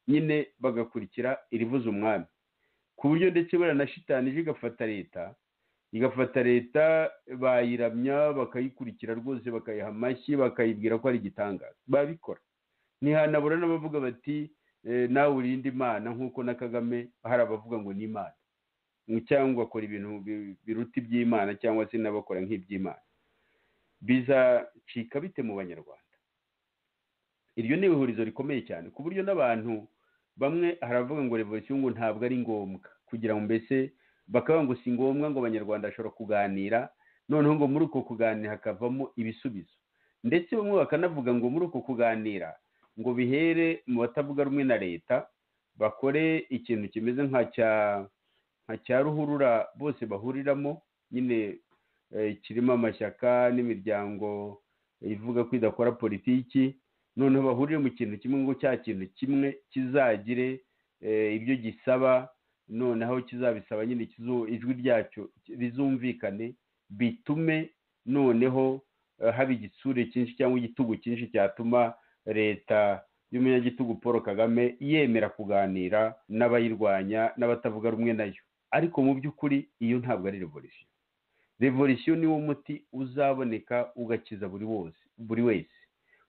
nyine, bagakurikira irivuza umwami, ku buryo ndetse buriya na shitani ije igafata leta bayiramya, bakayikurikira rwose, bakayiha amashyi, bakayibwira ko ari igitangaza. Babikora ntihanabura n'abavuga bati nawe urinde Imana, nk'uko na Kagame hari abavuga ngo ni Imana, cyangwa akora ibintu biruta iby'Imana, cyangwa se n'abakora nk'iby'Imana. Bizacika bite mu banyarwanda? Iryo ni ihurizo rikomeye cyane, ku buryo n'abantu Bamwe haravuga ngo revolisiyo ngo ntabwo ari ngombwa, kugira ngo mbese bakavuga ngo si ngombwa, ngo Abanyarwanda bashobora kuganira, noneho ngo muri uko kuganira hakavamo ibisubizo. Ndetse bamwe bakanavuga ngo muri uko kuganira ngo bihere mu batavuga rumwe na leta, bakore ikintu kimeze nka cya ruhurura bose bahuriramo nyine, kirimo amashyaka n'imiryango ivuga ko idakora politiki, noneho bahurire mu kintu kimwe, ngo cya kintu kimwe kizagire ibyo gisaba, noneho kizabisaba nyine ijwi ryacyo rizumvikane, bitume noneho haba igitsure cyinshi cyangwa igitugu cyinshi cyatuma leta y'umunyagitugu Paul Kagame yemera kuganira n'abayirwanya n'abatavuga rumwe nayo. Ariko mu by'ukuri iyo ntabwo ari revolisiyo. Revolisiyo ni wo muti uzaboneka ugakiza buri wese.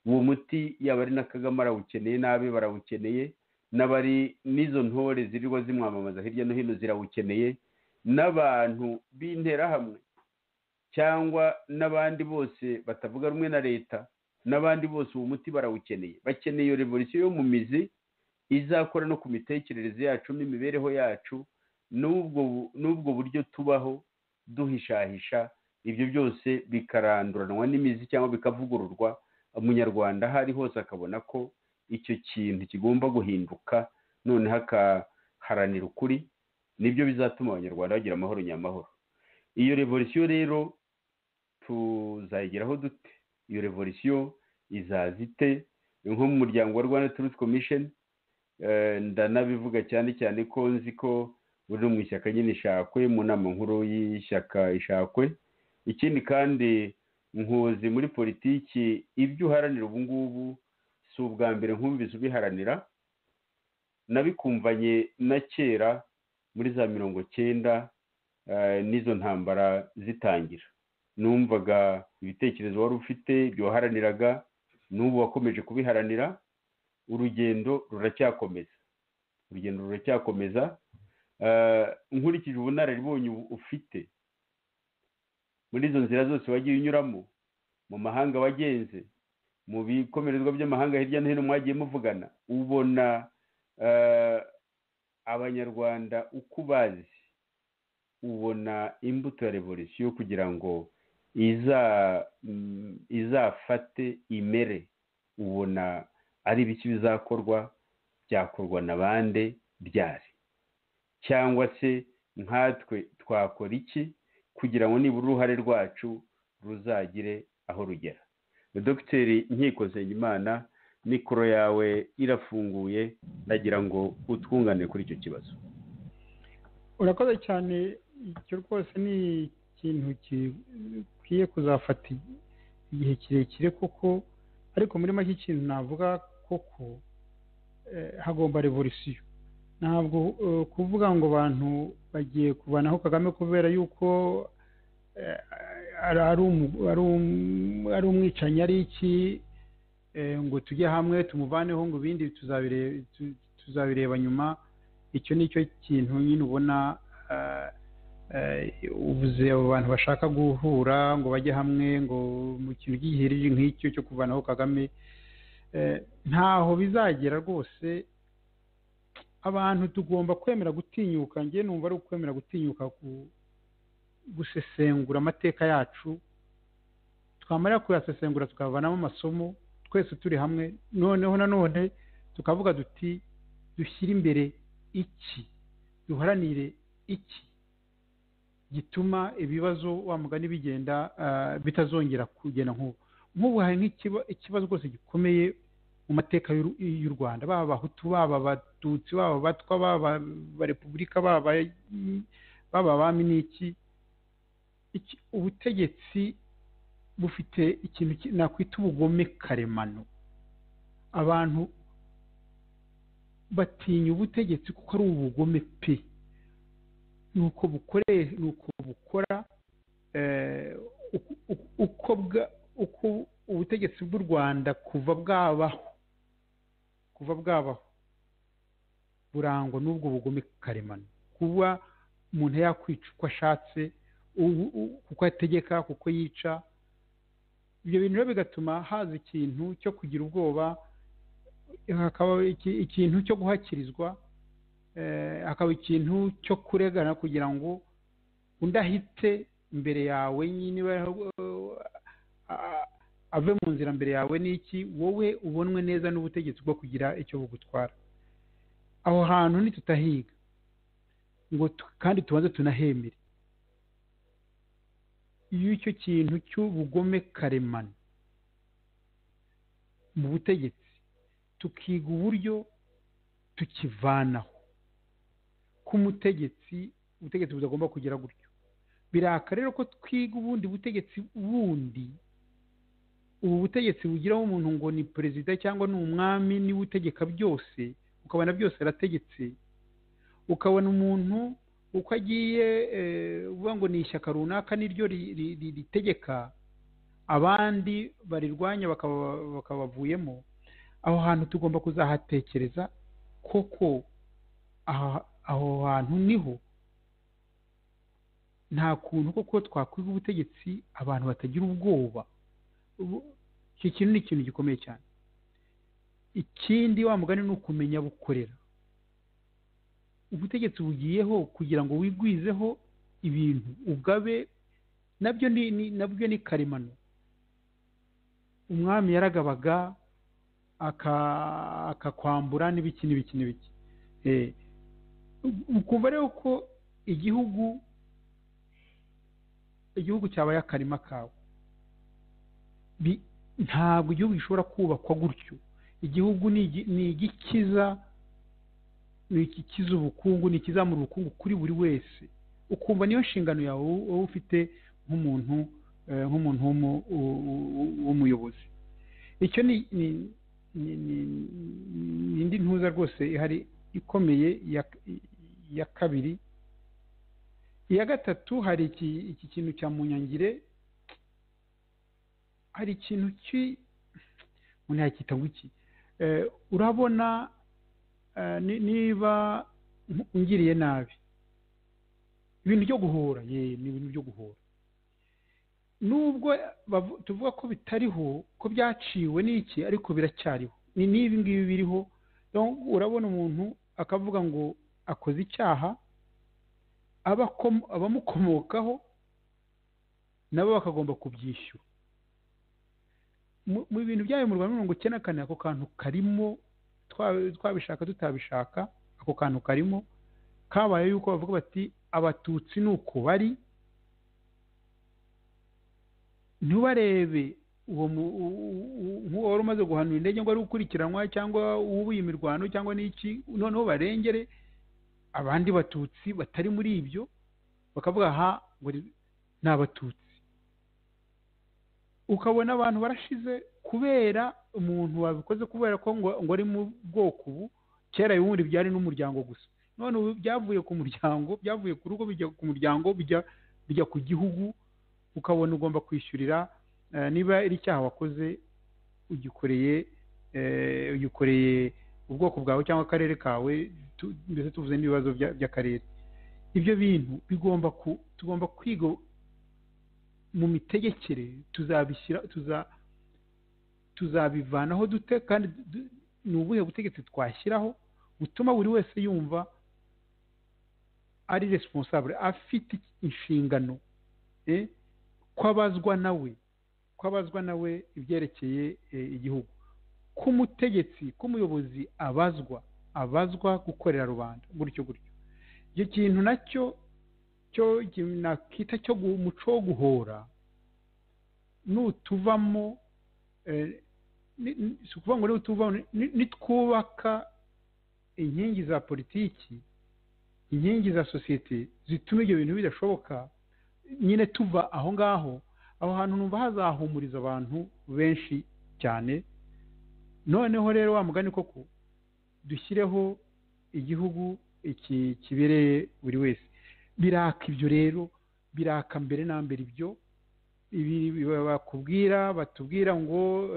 Uwo muti yaba ari na Kagame arawukeneye, n'abe barawukeneye, n'abari n'izo ntore zirirwa zimwamamaza hirya no hino zirawukeneye, n'abantu b'interahamwe cyangwa n'abandi bose batavuga rumwe na leta, n'abandi bose uwo muti barawukeneye. Bakeneye iyo revolisiyo yo mu mizi izakora no ku mitekerereze yacu n'imibereho yacu, n'ubwo buryo tubaho duhishahisha, ibyo byose bikaranduranwa n'imizi cyangwa bikavugururwa, Umunyarwanda aho ari hose akabona ko icyo kintu kigomba guhinduka, noneho akaharanira ukuri. Nibyo bizatuma Abanyarwanda bagira amahoro nyamahoro. Iyo revolisiyo rero tuzayigeraho dute? Iyo revolisiyo izaza ite? Nko mu muryango wa Rwanda Truth Commission, ndanabivuga cyane cyane ko nzi ko uri mu ishyaka nyine Ishakwe, mu nama nkuru y'ishyaka Ishakwe. Ikindi kandi nkuzi muri politiki, ibyo uharanira ubu ngubu si ubwa mbere nkumvise ubiharanira, nabikumvanye na kera muri za 90 n'izo ntambara zitangira. Numvaga ibitekerezo wari ufite, ibyo waharaniraga, n'ubu wakomeje kubiharanira. Urugendo ruracyakomeza, urugendo ruracyakomeza. Nkurikije ubunararibonye ufite muri izo nzira zose wagiye unyuramo, mu mahanga wagenze, mu bikomerezwa by'amahanga hirya no hino mwagiye muvugana, ubona Abanyarwanda uko ubazi, ubona imbuto ya revolisiyo kugira ngo izafate imere, ubona ari ibiki bizakorwa, byakorwa na bande, byari, cyangwa se nkatwe twakora iki kugira ngo nibura uruhare rwacu ruzagire aho rugera. Dogiteri Nkiko Nsengimana, mikoro yawe irafunguye, ndagira ngo utwungane kuri icyo kibazo. Urakoze cyane. Icyo rwose ni ikintu gikwiye kuzafata igihe kirekire koko, ariko muri make ikintu navuga koko, hagomba revolisiyo. Ntabwo kuvuga ngo abantu bagiye kuvanaho Kagame kubera yuko ari umwicanyi, ari iki, ngo tujye hamwe tumuvaneho, ngo ibindi tuzabireba nyuma. Icyo ni cyo kintu nyine ubona uvuze, abo bantu bashaka guhura ngo bajye hamwe ngo mu kintu gihirije nk'icyo cyo kuvanaho Kagame, ntaho bizagera rwose. Abantu tugomba kwemera gutinyuka. Njye numva ari ukwemera gutinyuka gusesengura amateka yacu, twamara kuyasesengura tukavanamo amasomo twese turi hamwe, noneho nanone tukavuga duti dushyire imbere iki, duharanire iki gituma ibibazo wa mugani bigenda bitazongera kugenda nk'ubu. Nk'ubu hari nk'ikibazo rwose gikomeye mu mateka y'u Rwanda, baba Abahutu, baba Abatutsi, baba Abatwa, baba Repubulika, baba abami n'iki, ubutegetsi bufite ikintu nakwita ubugome karemano. Abantu batinya ubutegetsi kuko ari ubugome pe, nuko nuko bukora, uko ubutegetsi bw'u Rwanda kuva bwabaho burangwa n'ubwo bugome karemano, kuba umuntu yakwica uko ashatse, kuko ategeka, kuko yica. Ibyo bintu rero bigatuma haza ikintu cyo kugira ubwoba. Hakaba ikintu cyo guhakirizwa, hakaba ikintu cyo kuregana kugira ngo undi ahite imbere yawe, nyine ave mu nzira mbere yawe n'iki, wowe ubonwe neza n'ubutegetsi bwo kugira icyo bugutwara. Aho hantu nitutahiga ngo kandi tubanze tunahemere, iyo icyo kintu cy'ubugome karemano mu butegetsi tukiga uburyo tukivanaho, k'umutegetsi ubutegetsi butagomba kugira gutyo. Biraka rero ko twiga ubundi butegetsi bundi, ubu butegetsi bugiraho umuntu ngo ni perezida cyangwa ni umwami, niwe utegeka byose, ukabona byose arategetse, ukabona umuntu uko agiye uvuga ngo ni ishyaka runaka niryo ritegeka, abandi barirwanya bakabavuyemo. Aho hantu tugomba kuzahatekereza koko, aho hantu niho nta kuntu koko twakwiga ubutegetsi abantu batagira ubwoba. Iki kintu ni ikintu gikomeye cyane. Ikindi wa mugani ni ukumenya bukorera. Ubutegetsi bugiyeho kugira ngo wigwizeho ibintu ugabe, nabyo ni nabyo ni karemano. Umwami yaragabaga akakwambura n'ibiki n'ibiki n'ibiki. Ukumva rero ko igihugu cyabaye akarima kawe. Ntabwo igihugu gishobora kubakwa gutyo. Igihugu ni igikiza, ni ikikiza ubukungu, ni ikizamura ubukungu kuri buri wese. Ukumva niyo nshingano yawe wowe ufite nk'umuntu w'umuyobozi. Icyo ni indi ntuza rwose ihari ikomeye ya kabiri. Iya gatatu, hari iki kintu cya munyangire, hari ikintu umuntu yakita ngo iki, urabona niba ungiriye nabi, ibintu byo guhora, ni ibintu byo guhora. Nubwo tuvuga ko bitariho, ko byaciwe n'iki, ariko biracyariho, ni n'ibi ngibi biriho. Urabona umuntu akavuga ngo akoze icyaha, abamukomokaho nabo bakagomba kubyishyura. Mu bintu byayo mu Rwanda 94, ako kantu karimo, twabishaka tutabishaka, ako kantu karimo kabaye yuko bavuga bati abatutsi nuko bari, ntubarebe uwo wari umaze guhanura indege ngo ari gukurikiranwa cyangwa ubuye imirwano cyangwa n'iki, noneho barengere abandi batutsi batari muri ibyo, bakavuga ha ngo ni abatutsi. Ukabona abantu barashize kubera umuntu wabikoze, kubera ko ngo ari mu bwoko ubu. Kera ubundi byari n'umuryango gusa, none ubu byavuye ku muryango, byavuye ku rugo bijya ku muryango, bijya ku gihugu. Ukabona ugomba kwishyurira niba iri cyaha wakoze ugikoreye ubwoko bwawe cyangwa akarere kawe, mbese tuvuze n'ibibazo by'akarere. Ibyo bintu bigomba tugomba kwiga mu mitegekere, tuzabishyira tuzabivanaho dute, kandi ni ubuhe butegetsi twashyiraho butuma buri wese yumva ari responsable, afite inshingano ko abazwa nawe ibyerekeye igihugu, k'umutegetsi, k'umuyobozi abazwa gukorera rubanda gutyo gutyo. Icyo kintu nacyo cyo nakita cyo umuco wo guhora nutuvamo, si ukuvuga ngo nutuvamo, nitwubaka inkingi za politiki, inkingi za sosiyete zituma ibyo bintu bidashoboka, nyine tuva aho ngaho. Aho hantu numva hazahumuriza abantu benshi cyane. Noneho rero wa mugani koko dushyireho igihugu iki kibereye buri wese. Biraka ibyo rero, biraka mbere na mbere ibyo ibi bakubwira, batubwira ngo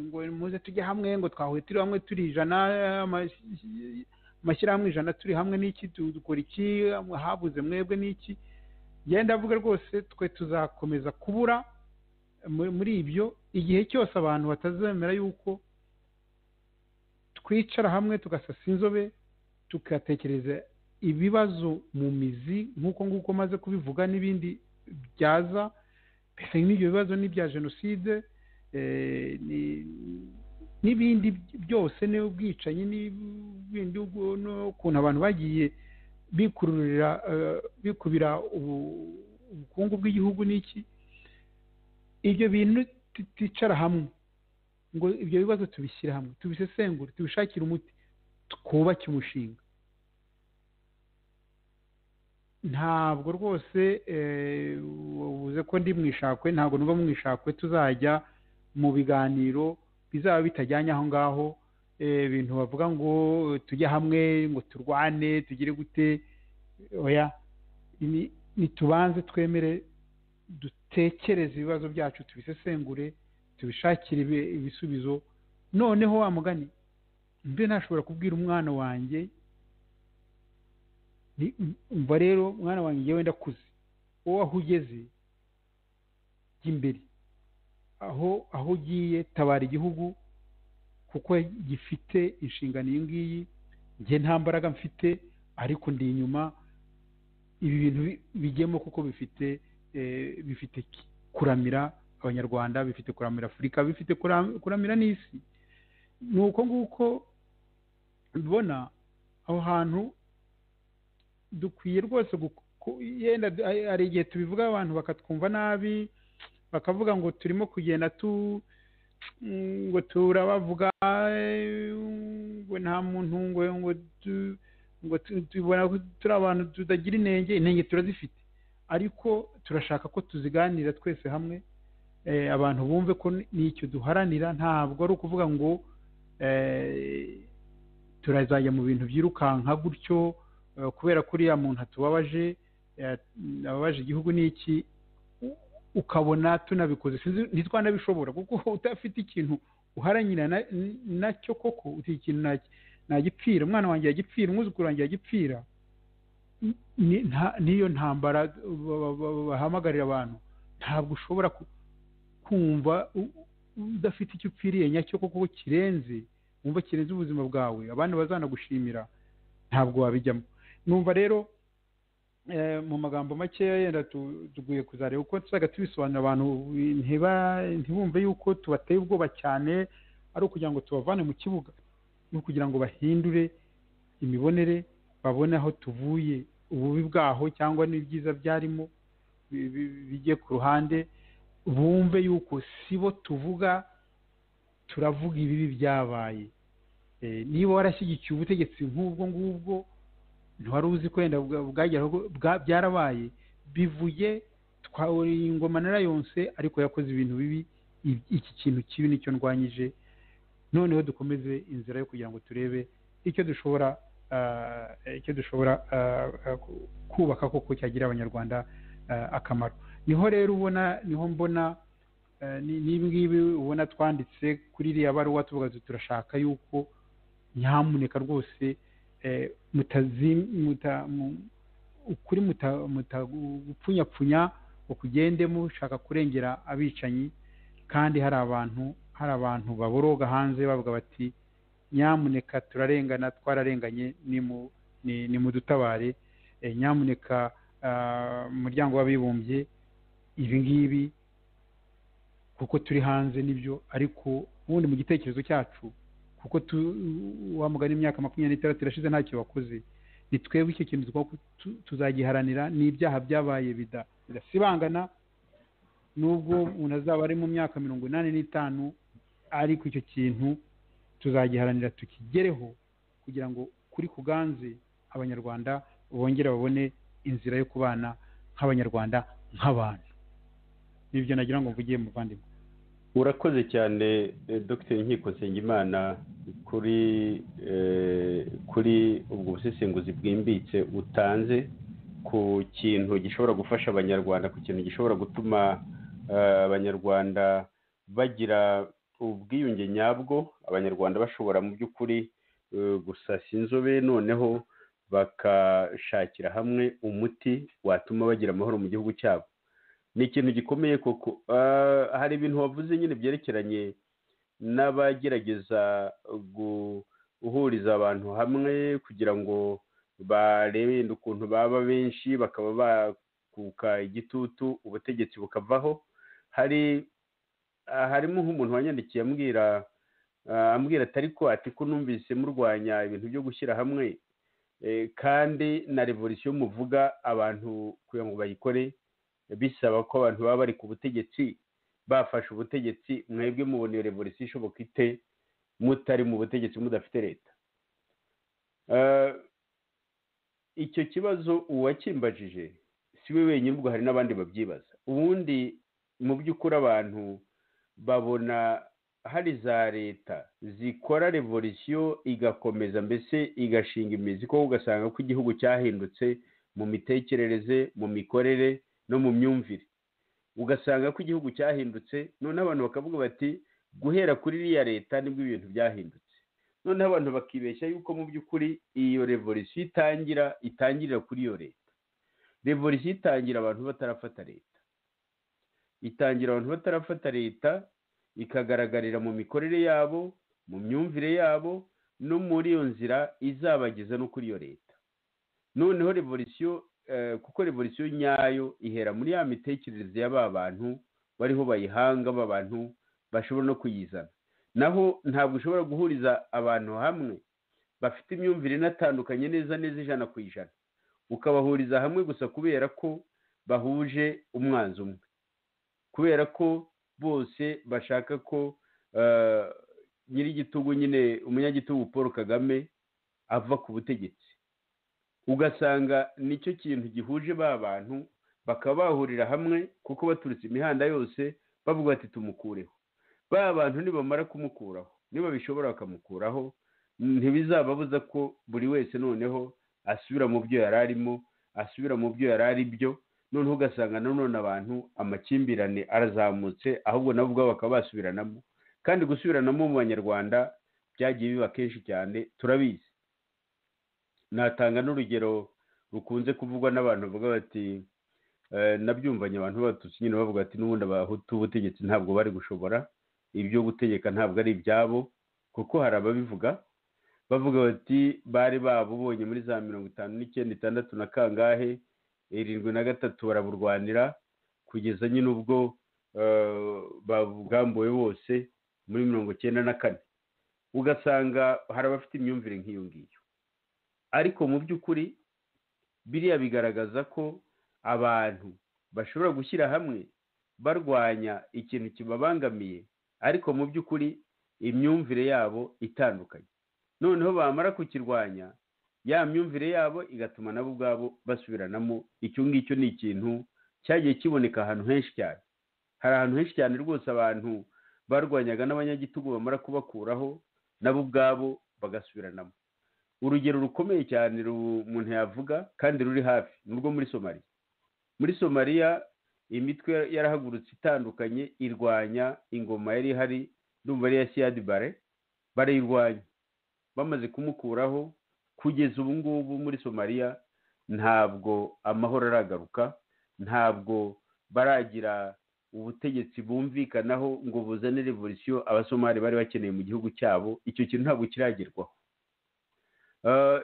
ngo muze tujye hamwe, ngo twahuye turi hamwe turi 100, amashyirahamwe 100 turi hamwe n'iki, dukora iki, habuze mwebwe n'iki. Ngenda avuga rwose twe tuzakomeza kubura muri ibyo igihe cyose abantu batazemera yuko Twicara hamwe, tugasasa inzobe, tugatekereza ibibazo mu mizi nk'uko nguko maze kubivuga n'ibindi byaza. Mbese n'ibyo bibazo n'ibya jenoside n'ibindi byose, n'ubwicanyi n'ibindi, n'ukuntu abantu bagiye bikururira, bikubira ubukungu bw'igihugu n'iki. Ibyo bintu tuticara hamwe ngo ibyo bibazo tubishyire hamwe, tubisesengure, tubishakire umuti, twubake umushinga, ntabwo rwose ubuze ko ndi mu Ishakwe, ntabwo nuva mu Ishakwe tuzajya mu biganiro bizaba bitajyanye aho ngaho. Ibintu bavuga ngo tujye hamwe, ngo turwane, tugire gute, oya. Nitubanze twemere dutekereze ibibazo byacu, tubisesengure, tubishakire ibisubizo. Noneho wa mugani mbe nashobora kubwira umwana wanjye, umva rero mwana wanjye, ngewe ndakuze, wowe aho ugeze jya imbere, aho ugiye tabara igihugu kuko gifite inshingano iyi ngiyi. Njye nta mbaraga mfite, ariko ndi inyuma, ibi bintu bijyemo kuko bifite kuramira Abanyarwanda, bifite kuramira Afurika, bifite kuramira n'isi. Ni uko nguko mbibona. Aho hantu dukwiye rwose, yenda hari igihe tubivuga abantu bakatwumva nabi, bakavuga ngo turimo kugenda tu ngo turabavuga, ngo nta muntu, ngo tubona ko turi abantu tutagira inenge. Inenge turazifite, ariko turashaka ko tuziganira twese hamwe, abantu bumve ko n'icyo duharanira ntabwo ari ukuvuga ngo turazajya mu bintu byirukanka gutyo kubera ko uriya muntu atubabaje, ababaje igihugu n'iki, ukabona tunabikoze ntitwanabishobora, kuko udafite ikintu uharanira nacyo koko, uti ikintu nagipfira, umwana wanjye yagipfira, umwuzukuru wanjye yagipfira, n'iyo ntambara bahamagarira abantu, ntabwo ushobora kumva udafite icyo upfiriye nyacyo koko kirenze, wumva kirenze ubuzima bwawe, abandi bazanagushimira, ntabwo wabijyamo. Numva rero mu magambo makeya yenda tuguye kuzareba uko tuzajya tubisobanurira abantu ntibumve yuko tubateye ubwoba cyane, ari ukugira ngo tubavane mu kibuga, ni ukugira ngo bahindure imibonere, babone aho tuvuye, ububi bwaho cyangwa n'ibyiza byarimo bijye ku ruhande, bumve yuko si bo tuvuga, turavuga ibibi byabaye. Niba warashyigikiye ubutegetsi nk'ubwo ngubwo, ntiwari uzi ko wenda byarabaye, bivuye twawuriye ingoma narayonse, ariko yakoze ibintu bibi, iki kintu kibi nicyo ndwanyije. Noneho dukomeze inzira yo kugira ngo turebe icyo dushobora kubaka koko cyagirira Abanyarwanda akamaro. Niho rero ubona, niho mbona n'ibi ngibi ubona twanditse kuri iriya baruwa, tuvuga turashaka yuko nyamuneka rwose ukuri mutagupfunyapfunya ngo kugende mushaka kurengera abicanyi, kandi hari abantu baboroga hanze bavuga bati nyamuneka turarengana, twararenganye, ni mudutabare, nyamuneka umuryango w'abibumbye ibi ngibi kuko turi hanze nibyo, ariko ubundi mu gitekerezo cyacu, kuko wamugana imyaka 26 irashize ntacyo bakoze, ni twebwe icyo kintu tuzagiharanira. N'ibyaha byabaye bidasibangana, nubwo umuntu azaba ari mu myaka 85, ariko icyo kintu tuzagiharanira tukigereho, kugira ngo kuri kuganze Abanyarwanda bongere babone inzira yo kubana nk'Abanyarwanda, nk'abantu. Nibyo nagira ngo mvugiye, muvandimwe. Urakoze cyane Dr Nkiko Nsengimana kuri ubwo busesenguzi bwimbitse utanze ku kintu gishobora gufasha Abanyarwanda, ku kintu gishobora gutuma Abanyarwanda bagira ubwiyunge nyabwo, Abanyarwanda bashobora mu by'ukuri gusasa inzobe, noneho bakashakira hamwe umuti watuma bagira amahoro mu gihugu cyabo. Ni ikintu gikomeye koko. Hari ibintu wavuze nyine byerekeranye n'abagerageza guhuriza abantu hamwe kugira ngo barebe ukuntu baba benshi bakaba bakuka igitutu ubutegetsi bukavaho. Hari harimo nk'umuntu wanyandikiye ambwira ati ariko ati ko numvise murwanya ibintu byo gushyira hamwe, kandi na revolisiyo muvuga abantu kugira ngo bayikore bisaba ko abantu baba bari ku butegetsi, bafashe ubutegetsi, mwebwe mubona iyo revolisiyo ishoboka ite mutari mu butegetsi, mudafite leta? Icyo kibazo uwakimbajije si we wenyine, ubwo hari n'abandi babyibaza. Ubundi mu by'ukuri abantu babona hari za leta zikora revolisiyo igakomeza, mbese igashinga imizi, ko ugasanga ko igihugu cyahindutse mu mitekerereze, mu mikorere no mu myumvire, ugasanga ko igihugu cyahindutse. Noneho abantu bakavuga bati guhera kuri iriya leta nibwo ibintu byahindutse. Noneho abantu bakibeshya yuko mu by'ukuri iyo revolisiyo itangirira kuri iyo leta. Revolisiyo itangira abantu batarafata leta, itangira abantu batarafata leta, ikagaragarira mu mikorere yabo, mu myumvire yabo, no muri iyo nzira izabageza no kuri iyo leta. Noneho revolisiyo, kuko revolisiyo nyayo ihera muri ya mitekerereze y'aba bantu bariho bayihanga, ba bantu bashobora no kuyizana. Naho ntabwo ushobora guhuriza abantu hamwe bafite imyumvire inatandukanye neza neza 100%, ukabahuriza hamwe gusa kubera ko bahuje umwanzi umwe, kubera ko bose bashaka ko nyir'igitugu nyine umunyagitugu Paul Kagame ava ku butegetsi. Ugasanga nicyo kintu gihuje ba bantu, bakaba bahurira hamwe kuko baturutse imihanda yose bavuga bati tumukureho. Ba bantu nibamara kumukuraho, niba bishobora bakamukuraho, ntibizababuza ko buri wese noneho asubira mu byo yari arimo, asubira mu byo yari ari byo. Noneho ugasanga nanone abantu amakimbirane arazamutse, ahubwo nabo ubwabo bakaba basubiranamo. Kandi gusubiranamo mu Banyarwanda byagiye biba kenshi cyane, turabizi. Natanga n'urugero rukunze kuvugwa n'abantu bavuga bati, nabyumvanye abantu b'Abatutsi nyine bavuga ati n'ubundi Abahutu ubutegetsi ntabwo bari gushobora, ibyo gutegeka ntabwo ari ibyabo, kuko hari ababivuga bavuga bati bari babubonye muri za 59, 60 na kangahe, 73 baraburwanira kugeza nyine ubwo babwambuwe bose muri 94. Ugasanga hari abafite imyumvire nk'iyo ngiyo. Ariko mu by'ukuri biriya bigaragaza ko abantu bashobora gushyira hamwe barwanya ikintu kibabangamiye, ariko mu by'ukuri imyumvire yabo itandukanye. Noneho bamara kukirwanya, ya myumvire yabo igatuma nabo ubwabo basubiranamo. Icyo ngicyo ni ikintu cyagiye kiboneka ahantu henshi cyane. Hari ahantu henshi cyane rwose abantu barwanyaga n'abanyagitugu bamara kubakuraho nabo ubwabo bagasubiranamo. Urugero rukomeye cyane umuntu yavuga kandi ruri hafi ni urwo muri Somaliya. Muri Somaliya imitwe yarahagurutse itandukanye irwanya ingoma yari ihari, ndumva ari iya Siad Barre, barayirwanya. Bamaze kumukuraho, kugeza ubu ngubu muri Somaliya ntabwo amahoro aragaruka, ntabwo baragira ubutegetsi bumvikanaho ngo buzane revolisiyo Abasomali bari bakeneye mu gihugu cyabo. Icyo kintu ntabwo kiragerwaho.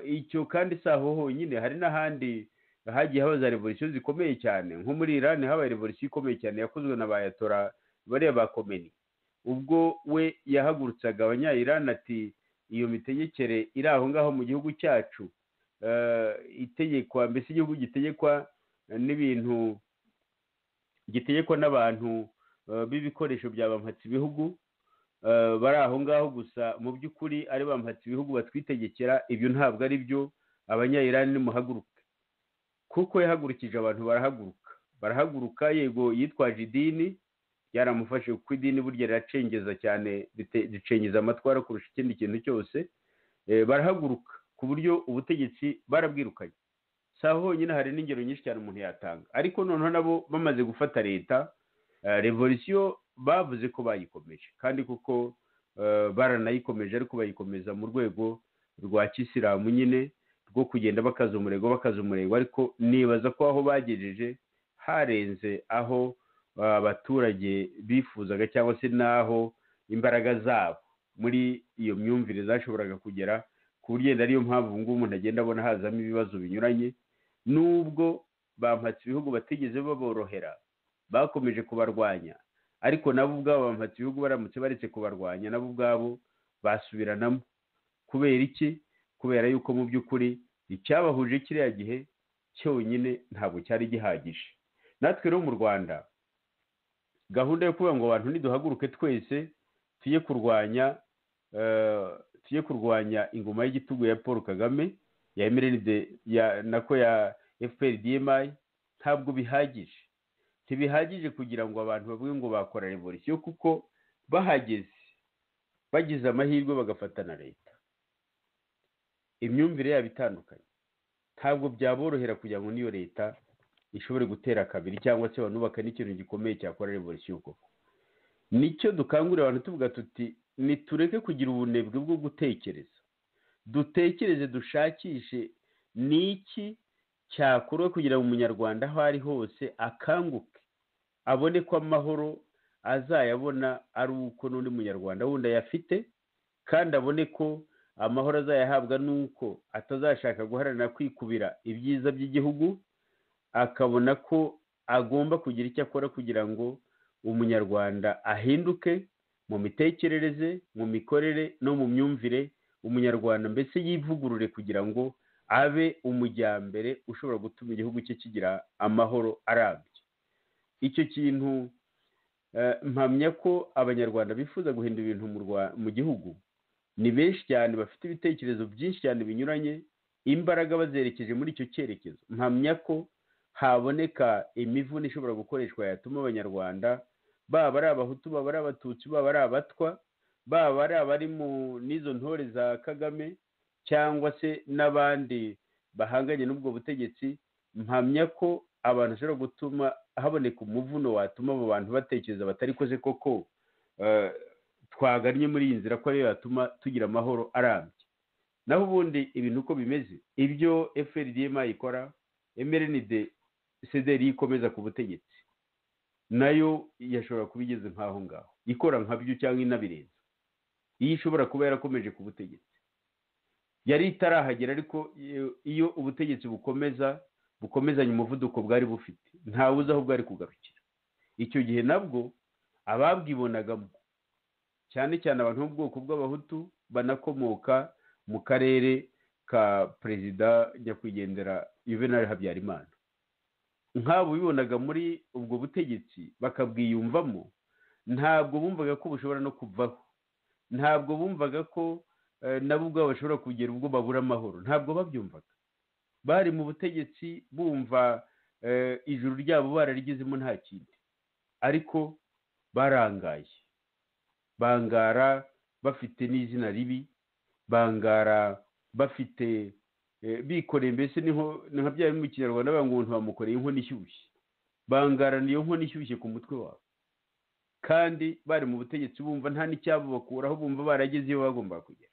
Icyo kandi si aho honyine, hari n'ahandi hagiye haba za revolisiyo zikomeye cyane. Nko muri Iran habaye revolisiyo ikomeye cyane yakozwe na ba Ayatollah bariya ba Khomeini, ubwo we yahagurutsaga Abanya-Iran ati iyo mitegekere iri aho ngaho mu gihugu cyacu, itegekwa, mbese igihugu gitegekwa n'ibintu, gitegekwa n'abantu b'ibikoresho bya bampatse ibihugu, bari aho ngaho gusa, mu by'ukuri ari bampatse ibihugu batwitegekera, ibyo ntabwo ari byo, Abanya-Iran nimuhaguruke. Kuko yahagurukije abantu barahaguruka, barahaguruka. Yego yitwaje idini, byaramufashe kuko idini burya riracengeza cyane, ricengeza amatwara kurusha ikindi kintu cyose. Barahaguruka ku buryo ubutegetsi barabwirukanye. Si aho honyine, hari n'ingero nyinshi cyane umuntu yatanga. Ariko noneho nabo bamaze gufata leta, revolisiyo bavuze ko bayikomeje, kandi kuko baranayikomeje, ariko bayikomeza mu rwego rwa kisilamu nyine, rwo kugenda bakaza umurego. Ariko nibaza ko aho bagejeje harenze aho abaturage bifuzaga, cyangwa se n'aho imbaraga zabo Muri iyo myumvire zashoboraga kugera ku buryo yenda ariyo mpamvu ubu ngubu umuntu agenda abona hazamo ibibazo binyuranye, nubwo bampatse ibihugu batigeze baborohera, bakomeje kubarwanya, ariko nabo ubwabo bampatse ibihugu baramutse baretse kubarwanya, nabo ubwabo basubiranamo. Kubera iki? Kubera yuko mu by'ukuri icyabahuje kiriya gihe cyonyine ntabwo cyari gihagije. Natwe rero mu Rwanda, gahunda yo kuvuga ngo abantu niduhaguruke twese tujye kurwanya ingoma y'igitugu ya Paul Kagame, ya MRND, ya nako ya FPR DMI, ntabwo bihagije. Ntibihagije kugira ngo abantu bavuge ngo bakora revolution, kuko bahageze, bagize amahirwe bagafata na leta, imyumvire yabo itandukanye, ntabwo byaborohera kugira ngo n'iyo leta ishobore gutera kabiri cyangwa se banubaka n'ikintu gikomeye cyakora revolution koko. Nicyo dukangurira abantu, tuvuga tuti: "Nitureke kugira ubunebwe bwo gutekereza, dutekereze, dushakishe ni iki cyakorwa kugira ngo Umunyarwanda aho ari hose akanguke, abone ko amahoro azayabona ari uko n'undi Munyarwanda wundi ayafite, kandi abone ko amahoro azayahabwa n'uko atazashaka guharanira kwikubira ibyiza by'igihugu, akabona ko agomba kugira icyo akora kugira ngo Umunyarwanda ahinduke mu mitekerereze, mu mikorere no mu myumvire, Umunyarwanda mbese yivugurure kugira ngo abe umujyambere ushobora gutuma igihugu cye kigira amahoro arambye." Icyo kintu mpamya ko Abanyarwanda bifuza guhindura ibintu mu gihugu ni benshi cyane, bafite ibitekerezo byinshi cyane binyuranye, imbaraga bazerekeje muri icyo cyerekezo. Mpamya ko haboneka imivuno ishobora gukoreshwa yatuma Abanyarwanda, baba ari Abahutu, baba ari Abatutsi, baba ari Abatwa, baba ari abari mu n'izo ntore za Kagame cyangwa se n'abandi bahanganye n'ubwo butegetsi, mpamya ko abantu bashobora gutuma haboneka umuvuno watuma abo bantu batekereza batari koze koko twagannye muri iyi nzira ko ariyo yatuma tugira amahoro arambye. Naho ubundi ibintu uko bimeze, ibyo FPR DMI ikora, MRND CDR ikomeza ku butegetsi, nayo yashobora kuba igeze nk'aho ngaho, ikora nkabyo cyangwa inabirenza. Iyo ishobora kuba yarakomeje ku butegetsi, yari itarahagera, ariko iyo ubutegetsi bukomeza bukomezanya umuvuduko bwari bufite, ntawe uzi aho bwari kugarukira. Icyo gihe nabwo ababwibonagamo, cyane cyane abantu bo mu bwoko bw'Abahutu banakomoka mu karere ka Perezida nyakwigendera Juvenal Habyarimana, nk'abo bibonaga muri ubwo butegetsi bakabwiyumvamo, ntabwo bumvaga ko bushobora no kuvaho, ntabwo bumvaga ko nabo ubwabo bashobora kugera ubwo babura amahoro, ntabwo babyumvaga. Bari mu butegetsi bumva ijuru ryabo bararigezemo, nta kindi. Ariko barangaye, bangara bafite n'izina ribi, bangara bafite bikoreye, mbese niho ni nka bya bindi mu Kinyarwanda bavuga ngo umuntu bamukoreye inkono ishyushye. Bangarana iyo nkono ishyushye ku mutwe wabo, kandi bari mu butegetsi bumva nta n'icyabubakuraho, bumva barageze iyo bagombaga kugera.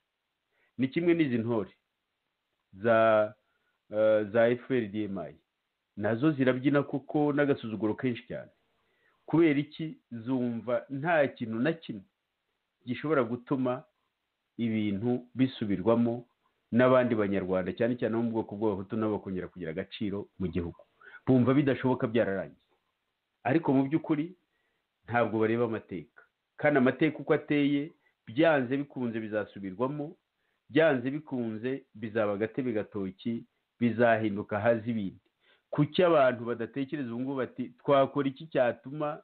Ni kimwe n'izi ntore za FPR DMI, nazo zirabyina kuko n'agasuzuguro kenshi cyane. Kubera iki? Zumva nta kintu na kimwe gishobora gutuma ibintu bisubirwamo n'abandi Banyarwanda, cyane cyane bo mu bwoko bw'Abahutu, nabo bakongera kugira agaciro mu gihugu. Bumva bidashoboka, byararangiye. Ariko mu by'ukuri ntabwo bareba amateka, kandi amateka uko ateye, byanze bikunze bizasubirwamo, byanze bikunze bizaba agatebe gatoki, bizahinduka haza ibindi. Kuki abantu badatekereza ubu ngubu bati: "Twakora iki cyatuma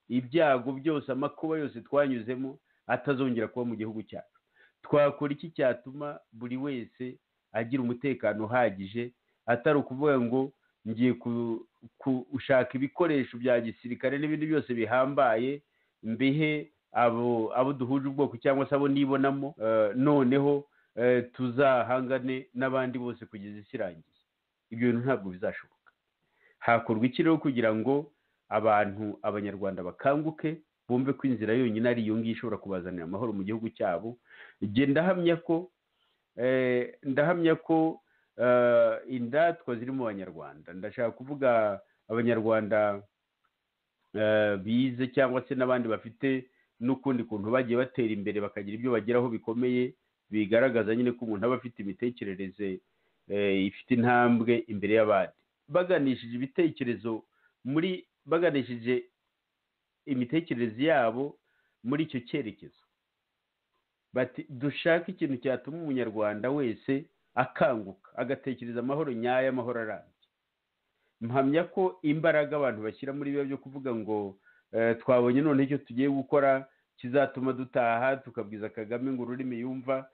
ibyago byose, amakuba yose twanyuzemo atazongera kuba mu gihugu cyacu? Twakora iki cyatuma buri wese agira umutekano uhagije?" Atari ukuvuga ngo ngiye gushaka ibikoresho bya gisirikare n'ibindi byose bihambaye mbihe abo duhuje ubwoko cyangwa se abo nibonamo, noneho tuzahangane n'abandi bose kugeza isi irangiye. Ibyo bintu ntabwo bizashoboka. Hakorwa iki rero kugira ngo abantu, Abanyarwanda bakanguke, bumve ko inzira yonyine ari iyo ngiyo ishobora kubazanira amahoro mu gihugu cyabo? Njye ndahamya ko indatwa ziri mu Banyarwanda, ndashaka kuvuga Abanyarwanda bize cyangwa se n'abandi bafite n'ukundi kuntu bagiye batera imbere bakagira ibyo bageraho bikomeye, bigaragaza nyine ko umuntu aba afite imitekerereze ifite intambwe imbere y'abandi. Baganishije ibitekerezo muri baganishije imitekerereze yabo muri icyo cyerekezo, bati dushaka ikintu cyatuma umunyarwanda wese akanguka agatekereza amahoro nyayo, amahoro arambye. Mpamya ko imbaraga abantu bashyira muri biba byo kuvuga ngo twabonye none icyo tugiye gukora kizatuma dutaha tukabwiza Kagame ngo ururimi yumva,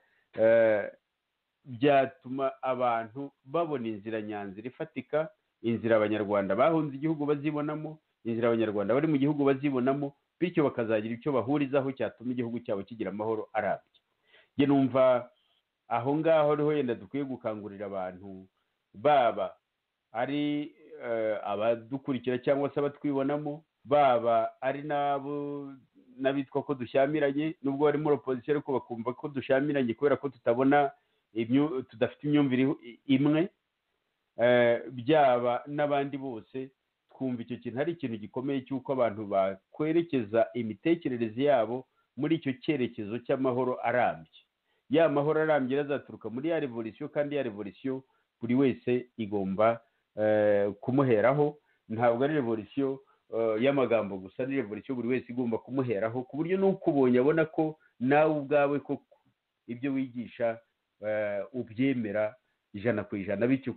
byatuma abantu babona inzira nyanzira ifatika, inzira abanyarwanda bahunze igihugu bazibonamo, inzira abanyarwanda bari mu gihugu bazibonamo, bityo bakazagira icyo bahurizaho cyatuma igihugu cyabo kigira amahoro arambye. Njye numva aho ngaho ariho yenda dukwiye gukangurira abantu, baba ari abadukurikira cyangwa se abatwibonamo, baba ari n'abo n'abitwa ko dushyamiranye, nubwo bari muri opozisiyo ariko bakumva ko dushyamiranye kubera ko tutabona tudafite imyumvire imwe, byaba n'abandi bose, twumva icyo kintu ari ikintu gikomeye cy'uko abantu bakwerekeza imitekerereze yabo muri icyo cyerekezo cy'amahoro arambye. Ya mahoro arambye azaturuka muri ya revolisiyo, kandi ya revolisiyo buri wese igomba kumuheraho. Ntabwo ari revolisiyo y'amagambo gusa, ni revolisiyo buri wese igomba kumuheraho, ku buryo n'ukubonye abona ko nawe ubwawe koko ibyo wigisha ubyemera 100%, bityo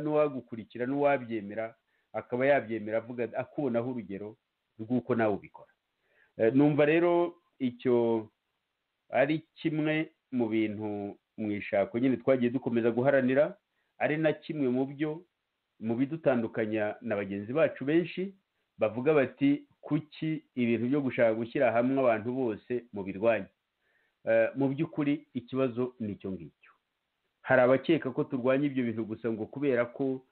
n'uwagukurikira n'uwabyemera akaba yabyemera avuga akubonaho urugero rw'uko nawe ubikora. Numva rero icyo ari kimwe mu bintu mu ishako nyine twagiye dukomeza guharanira, ari na kimwe mu byo mu bidutandukanya na bagenzi bacu benshi bavuga bati kuki ibintu byo gushaka gushyira hamwe abantu bose mu birwanya. Mu by'ukuri ikibazo ni icyo ngicyo. Hari abakeka ko turwanya ibyo bintu gusa ngo kubera ko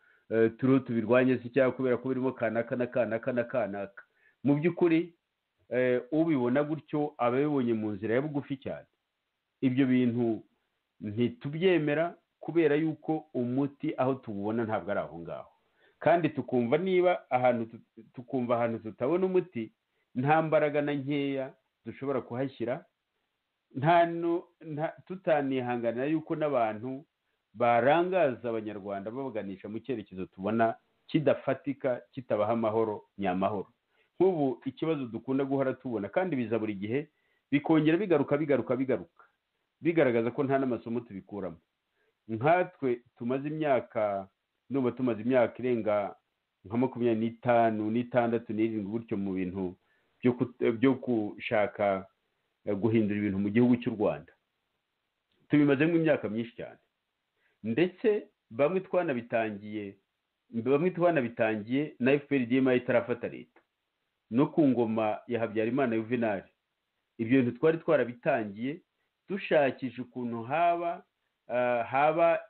turiho tubirwanya se, cyangwa kubera ko birimo kanaka na kanaka na kanaka. Mu by'ukuri ubibona gutyo aba abibonye mu nzira ya bugufi cyane. Ibyo bintu ntitubyemera kubera yuko umuti aho tuwubona ntabwo ari aho ngaho, kandi tukumva niba ahantu tukumva ahantu tutabona umuti nta mbaraga na nkeya dushobora kuhashyira, tutanihanganira yuko n'abantu barangaza abanyarwanda babaganisha mu cyerekezo tubona kidafatika, kitabaha amahoro nyamahoro. Nk'ubu ikibazo dukunda guhora tubona kandi biza buri gihe bikongera bigaruka bigaruka bigaruka, bigaragaza ko nta n'amasomo tubikuramo. Nkatwe tumaze imyaka, nuba tumaze imyaka irenga nka 25, 26, 27 gutyo mu bintu byo gushaka guhindura ibintu mu gihugu cy'u Rwanda, tubimazemo imyaka myinshi cyane, ndetse bamwe twanabitangiye na FPR-DMI itarafata leta, no ku ngoma ya Habyarimana Juvenal. Ibyo bintu twari twarabitangiye dushakisha ukuntu haba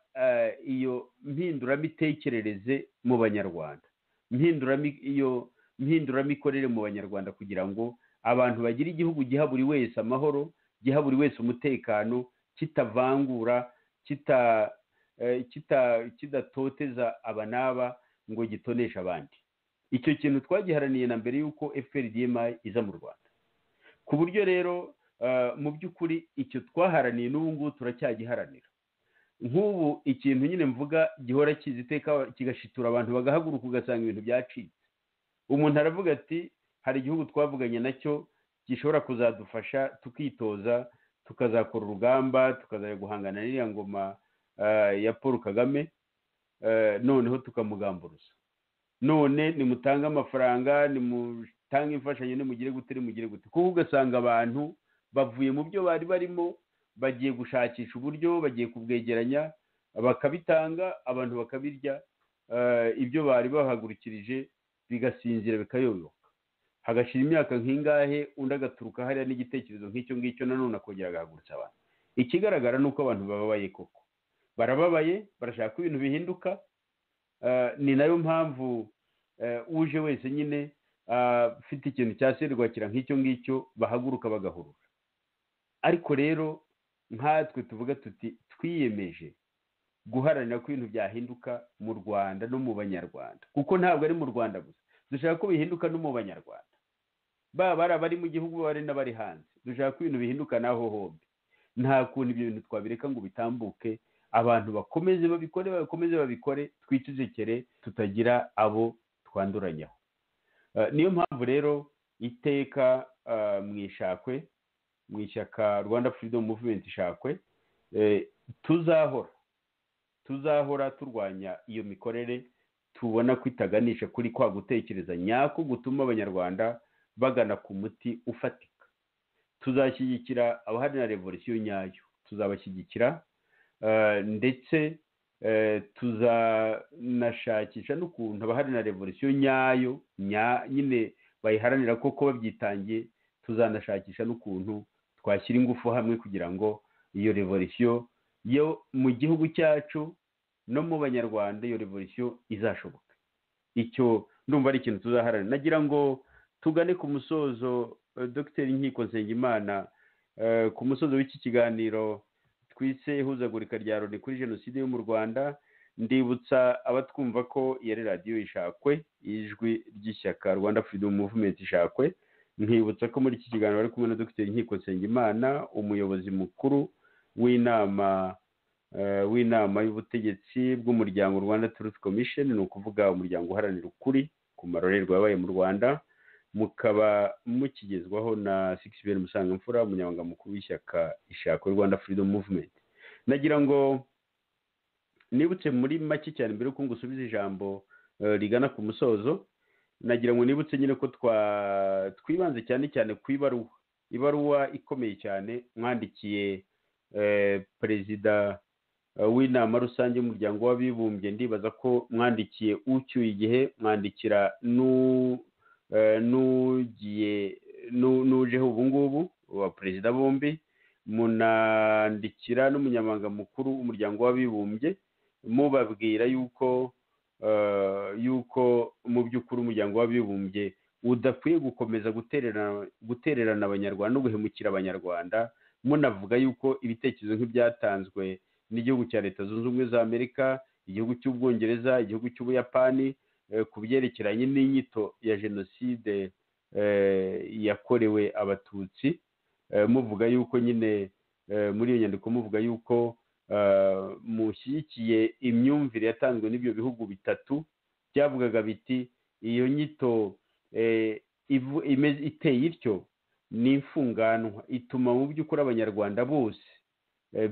iyo mpinduramitekerereze mu banyarwanda, iyo mpinduramikorere mu banyarwanda, kugira ngo abantu bagire igihugu giha buri wese amahoro, giha buri wese umutekano, kitavangura, kidatoteza aba n'aba ngo gitonesha abandi. Icyo kintu twagiharaniye na mbere y'uko FPR-DMI iza mu Rwanda, ku buryo rero mu by'ukuri icyo twaharaniye n'ubu ngubu turacyagiharanira. Nk'ubu ikintu nyine mvuga gihora kiza iteka kigashitura abantu bagahaguruka, ugasanga ibintu byacitse. Umuntu aravuga ati hari igihugu twavuganye nacyo gishobora kuzadufasha tukitoza, tukazakora urugamba, tukazajya guhangana n'iriya ngoma ya Paul Kagame, noneho tukamugamburuza. None nimutange amafaranga, nimutange imfashanyo, nimugire gute, nimugire gute. Kuko ugasanga abantu bavuye mu byo bari barimo, bagiye gushakisha uburyo, bagiye kubwegeranya, bakabitanga, abantu bakabirya, ibyo bari bahagurukirije bigasinzira bikayoyoka. Hagashira imyaka nk'ingahe, undi agaturuka hariya n'igitekerezo nk'icyo ngicyo, nanone akongera agahagurutsa abantu. Ikigaragara ni uko abantu bababaye koko, barababaye, barashaka ko ibintu bihinduka. Ni nayo mpamvu uje wese nyine afite ikintu cya serwakira nk'icyo ngicyo bahaguruka bagahurura. Ariko rero nkatwe tuvuga tuti twiyemeje guharanira ko ibintu byahinduka mu Rwanda no mu banyarwanda, kuko ntabwo ari mu Rwanda gusa, dushaka ko bihinduka no mu banyarwanda. Baba ari abari mu gihugu, bari n'abari hanze, dushaka ko ibintu bihinduka naho hombi. Nta kuntu ibyo bintu twabireka ngo bitambuke, abantu bakomeze babikore, bakomeze babikore, twicecekere, tutagira abo twanduranyaho. Niyo mpamvu rero iteka mu Ishakwe, mu ishyaka Rwanda Freedom Movement Ishakwe, tuzahora turwanya iyo mikorere tubona ko itaganisha kuri kwa gutekereza nyako gutuma Abanyarwanda bagana ku muti ufatika. Tuzashyigikira abaharanira revolisiyo nyayo, tuzabashyigikira, ndetse tuzanashakisha n'ukuntu abaharanira revolisiyo nyayo nyine bayiharanira koko babyitangiye, tuzanashakisha n'ukuntu twashyira ingufu hamwe kugira ngo iyo revolisiyo yo mu gihugu cyacu no mu Banyarwanda, iyo revolisiyo izashoboka. Icyo ndumva ari ikintu tuzaharanira. Nagira ngo tugane ku musozo, Dr Nkiko Nsengimana, ku musozo w'iki kiganiro twise ihuzagurika rya Loni kuri jenoside yo mu Rwanda. Ndibutsa abatwumva ko yari radiyo Ishakwe, ijwi ry'ishyaka Rwanda Freedom Movement Ishakwe. Nkibutsa ko muri iki kiganiro bari kumwe na Dr Nkiko Nsengimana, umuyobozi mukuru w'inama y'ubutegetsi bw'umuryango Rwanda Truth Commission, ni ukuvuga umuryango uharanira ukuri ku marorerwa yabaye mu Rwanda. Mukaba mukigezwaho na Sixbert Musangamfura, umunyamabanga mukuru w'ishyaka Ishakwe Rwanda Freedom Movement. Nagira ngo nibutse muri make cyane mbere yuko ngusubiza ijambo rigana ku musozo, nagira ngo nibutse nyine ko twibanze cyane cyane ku ibaruwa ikomeye cyane mwandikiye perezida w'inama rusange y'umuryango w'abibumbye. Ndibaza ko mwandikiye ucyuye igihe, mwandikira n'ugiye n'ujeho ubu ngubu wa perezida bombi, munandikira n'umunyamabanga mukuru w'umuryango w'abibumbye, mubabwira yuko mu by'ukuri umuryango w'abibumbye udakwiye gukomeza gutererana Abanyarwanda no guhemukira Abanyarwanda, munavuga yuko ibitekerezo nk'ibyatanzwe n'igihugu cya Leta Zunze Ubumwe za Amerika, igihugu cy'Ubwongereza, igihugu cy'Ubuyapani ku byerekeranye n'inyito ya jenoside yakorewe Abatutsi, muvuga yuko nyine muri iyo nyandiko muvuga yuko mushyigikiye imyumvire yatanzwe n'ibyo bihugu bitatu byavugaga biti iyo nyito iteye ityo ni imfunganwa ituma mu by'ukuri Abanyarwanda bose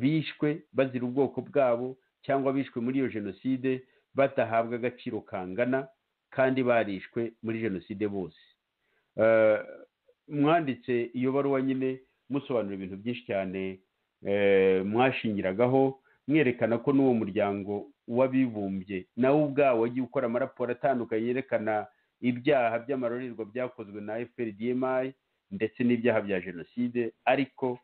bishwe bazira ubwoko bwabo cyangwa bishwe muri iyo jenoside batahabwa agaciro kangana kandi barishwe muri jenoside bose. Mwanditse iyo baruwa nyine musobanura ibintu byinshi cyane mwashingiragaho mwerekana ko n'uwo muryango w'abibumbye nawe ubwawo wagiye ukora amaraporo atandukanye yerekana ibyaha by'amarorerwa byakozwe na FPR-DMI ndetse n'ibyaha bya jenoside, ariko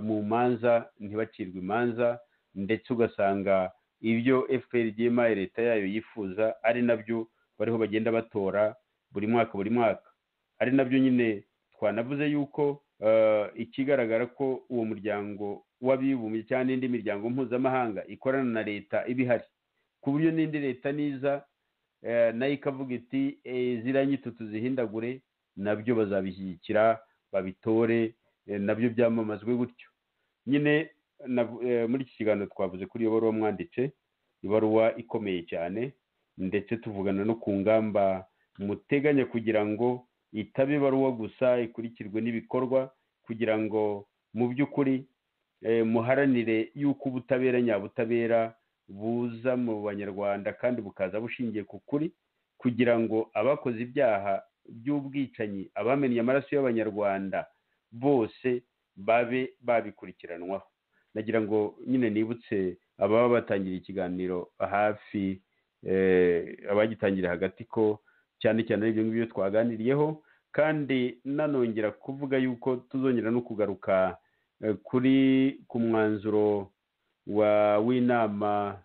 mu manza ntibacirwe imanza, ndetse ugasanga ibyo FPR-DMI leta yayo yifuza ari nabyo bariho bagenda batora buri mwaka buri mwaka. Ari nabyo nyine twanavuze yuko ikigaragara ko uwo muryango w'abibumbye cyangwa n'indi miryango mpuzamahanga ikorana na leta ibihari, ku buryo n'indi leta niza nayo ikavuga iti ziriya nyito tuzihindagure, nabyo bazabishyigikira babitore, nabyo byamamazwe gutyo. Nyine muri iki kiganiro twavuze kuri iyo baruwa mwanditse, ibaruwa ikomeye cyane, ndetse tuvugana no ku ngamba muteganya kugira ngo itaba ibaruwa gusa, ikurikirwe n'ibikorwa kugira ngo mu by'ukuri muharanire yuko ubutabera nyabutabera buza mu Banyarwanda kandi bukaza bushingiye ku kuri, kugira ngo abakoze ibyaha by'ubwicanyi, abamennye amaraso y'Abanyarwanda bose babe babikurikiranwaho. Nagira ngo nyine nibutse ababa batangira ikiganiro hafi, abagitangira hagati, ko cyane cyane ibyo ngibyo twaganiriyeho, kandi nanongera kuvuga yuko tuzongera no kugaruka kuri ku mwanzuro w'inama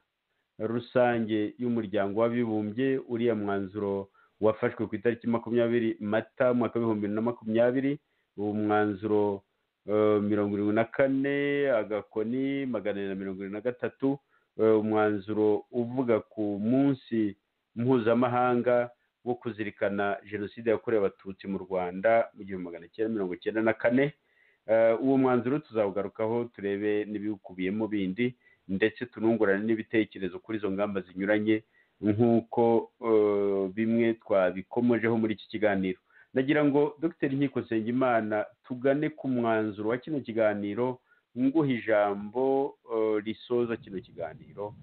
rusange y'umuryango w'abibumbye, uriya mwanzuro wafashwe ku itariki 20 Mata mwaka 2020, uwo mwanzuro 74 agakoni 473, umwanzuro uvuga ku munsi mpuzamahanga wo kuzirikana jenoside yakorewe Abatutsi mu Rwanda mu 1994. Uwo mwanzuro tuzawugarukaho, turebe n'ibiwukubiyemo bindi, ndetse tunungurane n'ibitekerezo kuri izo ngamba zinyuranye, nk'uko bimwe twabikomojeho muri iki kiganiro. Nagira ngo Dr Nkiko Nsengimana tugane ku mwanzuro wa kino kiganiro, nguha ijambo risoza kino kiganiro.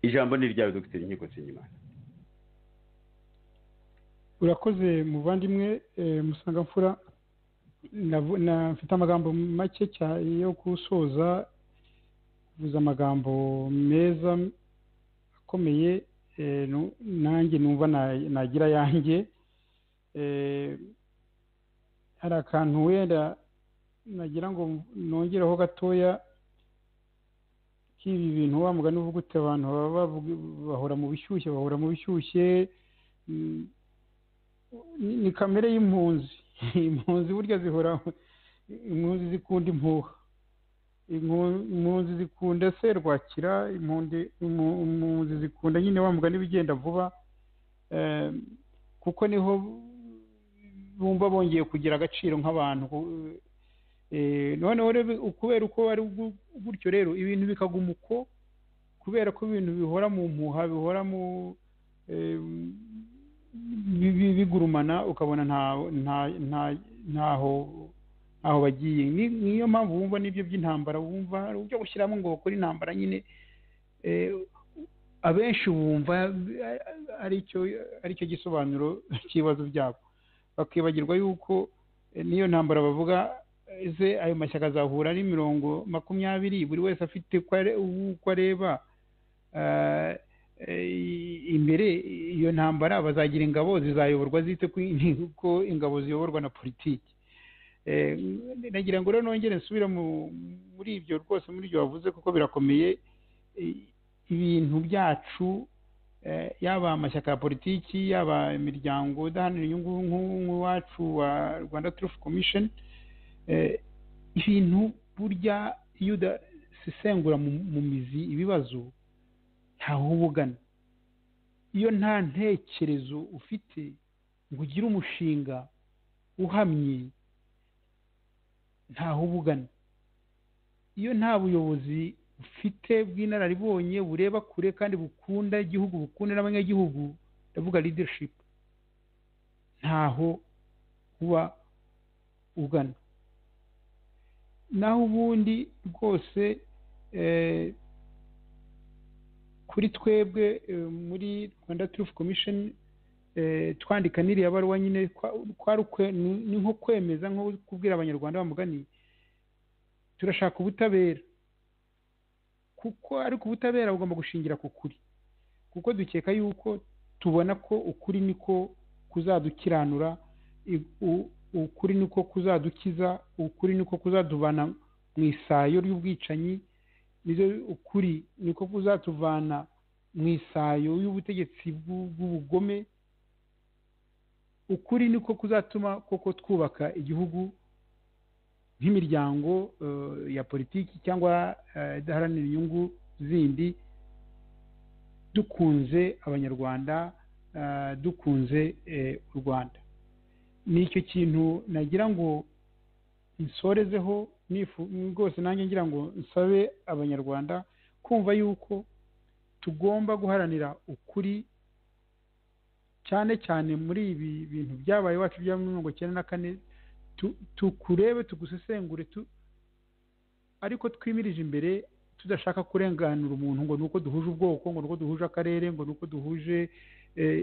Ijambo ni iryawe, Dr Nkiko Nsengimana. Urakoze muvandimwe Musangamfura. Mfite amagambo make cyane yo gusoza. Uvuze amagambo meza akomeye, nanjye numva nagira yanjye. Hari akantu wenda nagira ngo nongereho gatoya k'ibi bintu wa mugani uvuga uti abantu bahora mu bishyushye, bahora mu bishyushye. Ni kamere y'impunzi. Impunzi burya zihora, impunzi zikunda impuha, impunzi zikunda serwakira, impunzi zikunda nyine wa mugani bigenda vuba, kuko niho bumva bongeye kugira agaciro nk'abantu. Noneho kubera uko ari gutyo rero ibintu bikaguma uko, kubera ko ibintu bihora mu mpuha, bihora mu bigurumana, ukabona ntaho bagiye. Niyo mpamvu wumva n'ibyo by'intambara, wumva uburyo gushyiramo ngo bakore intambara nyine, abenshi bumva aricyo gisobanuro cy'ibibazo byabo, bakibagirwa yuko n'iyo ntambara bavuga ese ayo mashyaka azahura ari 20, buri wese afite uko areba imbere. Iyo ntambara bazagira ingabo zizayoborwa zite ko ingabo ziyoborwa na politiki. Nagira ngo rero nongere nsubire muri ibyo rwose, muri ibyo wavuze, kuko birakomeye. Ibintu byacu, yaba amashyaka ya politiki, yaba imiryango idaharanira inyungu nk'uwacu wa Rwanda Truth Commission, ibintu burya iyo udasesengura mu mizi ibibazo ntaho uba ugana. Iyo nta ntekerezo ufite ngo ugire umushinga uhamye, ntaho uba ugana. Iyo nta buyobozi ufite bw'inararibonye bureba kure kandi bukunda igihugu, bukunda n'abanyagihugu, ndavuga leadership, ntaho uba ugana. Naho ubundi rwose kuri twebwe muri Rwanda Truth Commission twandika n'iriya baruwa nyine, ni nko kwemeza, nko kubwira Abanyarwanda bamugani, turashaka ubutabera, kuko ariko ubutabera bugomba gushingira ku kuri, kuko dukeka yuko tubona ko ukuri niko kuzadukiranura, ukuri niko kuzadukiza, ukuri niko kuzaduvana mu isayo ry'ubwicanyi, ukuri niko kuzatuvana mu isayo y'ubutegetsi bw'ubugome, ukuri niko kuzatuma koko twubaka igihugu nk'imiryango ya politiki cyangwa idaharanira inyungu zindi, dukunze Abanyarwanda, dukunze u Rwanda. Nicyo kintu nagira ngo nsorezeho rwose, nanjye ngira ngo nsabe Abanyarwanda kumva yuko tugomba guharanira ukuri, cyane cyane muri ibi bintu byabaye iwacu bya 1994, tukurebe, tugusesengure, ariko twimirije imbere, tudashaka kurenganura umuntu ngo nuko duhuje ubwoko, ngo nuko duhuje akarere, ngo nuko duhuje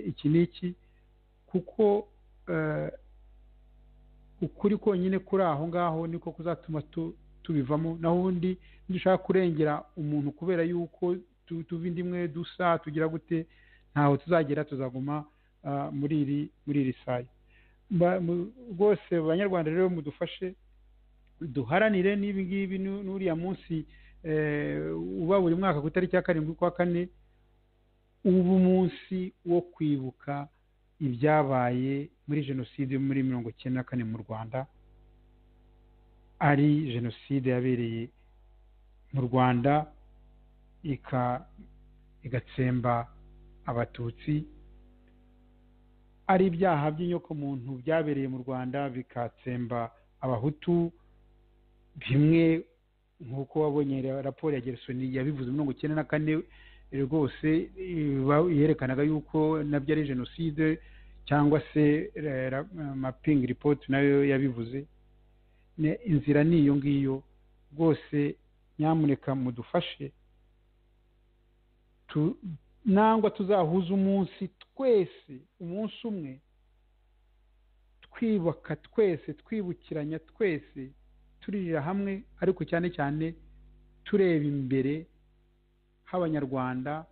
iki n'iki, kuko ukuri konyine kuri aho ngaho niko kuzatuma tubivamo. Naho ubundi dushaka kurengera umuntu kubera yuko tuva indi imwe dusa tugira gute, ntaho tuzagera, tuzaguma muri iri sayo. Rwose Abanyarwanda rero mudufashe duharanire n'ibi ngibi. N'uriya munsi uba buri mwaka ku itariki ya 7 z'ukwa 4, uba umunsi wo kwibuka ibyabaye muri jenoside muri 1994 mu Rwanda, ari jenoside yabereye mu Rwanda igatsemba Abatutsi, Ari ibyaha by'inyokomuntu byabereye mu Rwanda bikatsemba Abahutu, bimwe nk'uko wabonye raporo ya Gersony yabivuze 94 rwose, yerekanaga yuko nabyo ari jenoside, cyangwa se mapping report nayo yabivuze. Inzira ni iyo ngiyo rwose. Nyamuneka mudufashe, nangwa tuzahuze umunsi twese, umunsi umwe, twibaka twese, twibukiranya twese, turirira hamwe, ariko cyane cyane tureba imbere h'Abanyarwanda,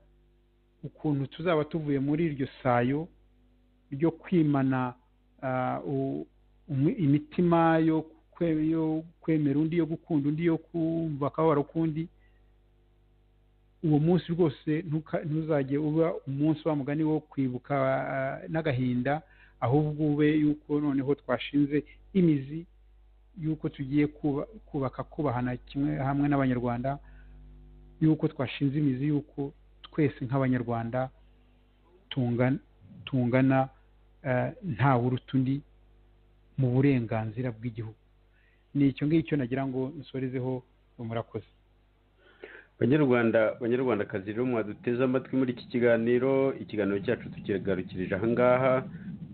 ukuntu tuzaba tuvuye muri iryo sayo ryo kwimana imitima yo kwemera undi, yo gukunda undi, yo kumva akababaro k'undi. Uwo munsi rwose ntuzajye uba umunsi wa mugani wo kwibuka n'agahinda, ahubwo ube yuko noneho twashinze imizi yuko tugiye kubaka kubahana kimwe hamwe n'Abanyarwanda, yuko twashinze imizi yuko twese nk'Abanyarwanda tungana, ntawe uruta undi mu burenganzira bw'igihugu. Ni icyo ngicyo nagira ngo nsorezeho. Murakoze. Banyarwanda, Banyarwandakazi rero mwaduteze amatwi muri iki kiganiro, ikiganiro cyacu tukigarukirije ahangaha,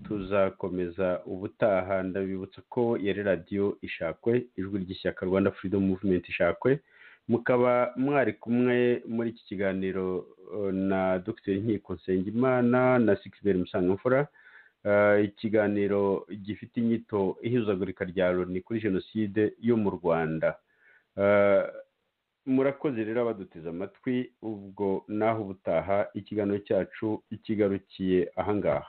tuzakomeza ubutaha. Ndabibutsa ko yari Radiyo Ishakwe, ijwi ry'ishyaka Rwanda Freedom Movement Ishakwe, mukaba mwari kumwe muri iki kiganiro na Dr Nkiko Nsengimana na Sixbert Musangamfura. Ikiganiro gifite inyito "Ihuzagurika rya Loni kuri jenoside yo mu Rwanda". Murakoze rero abaduteze amatwi, ubwo naho ubutaha, ikiganiro cyacu kigarukiye ahangaha.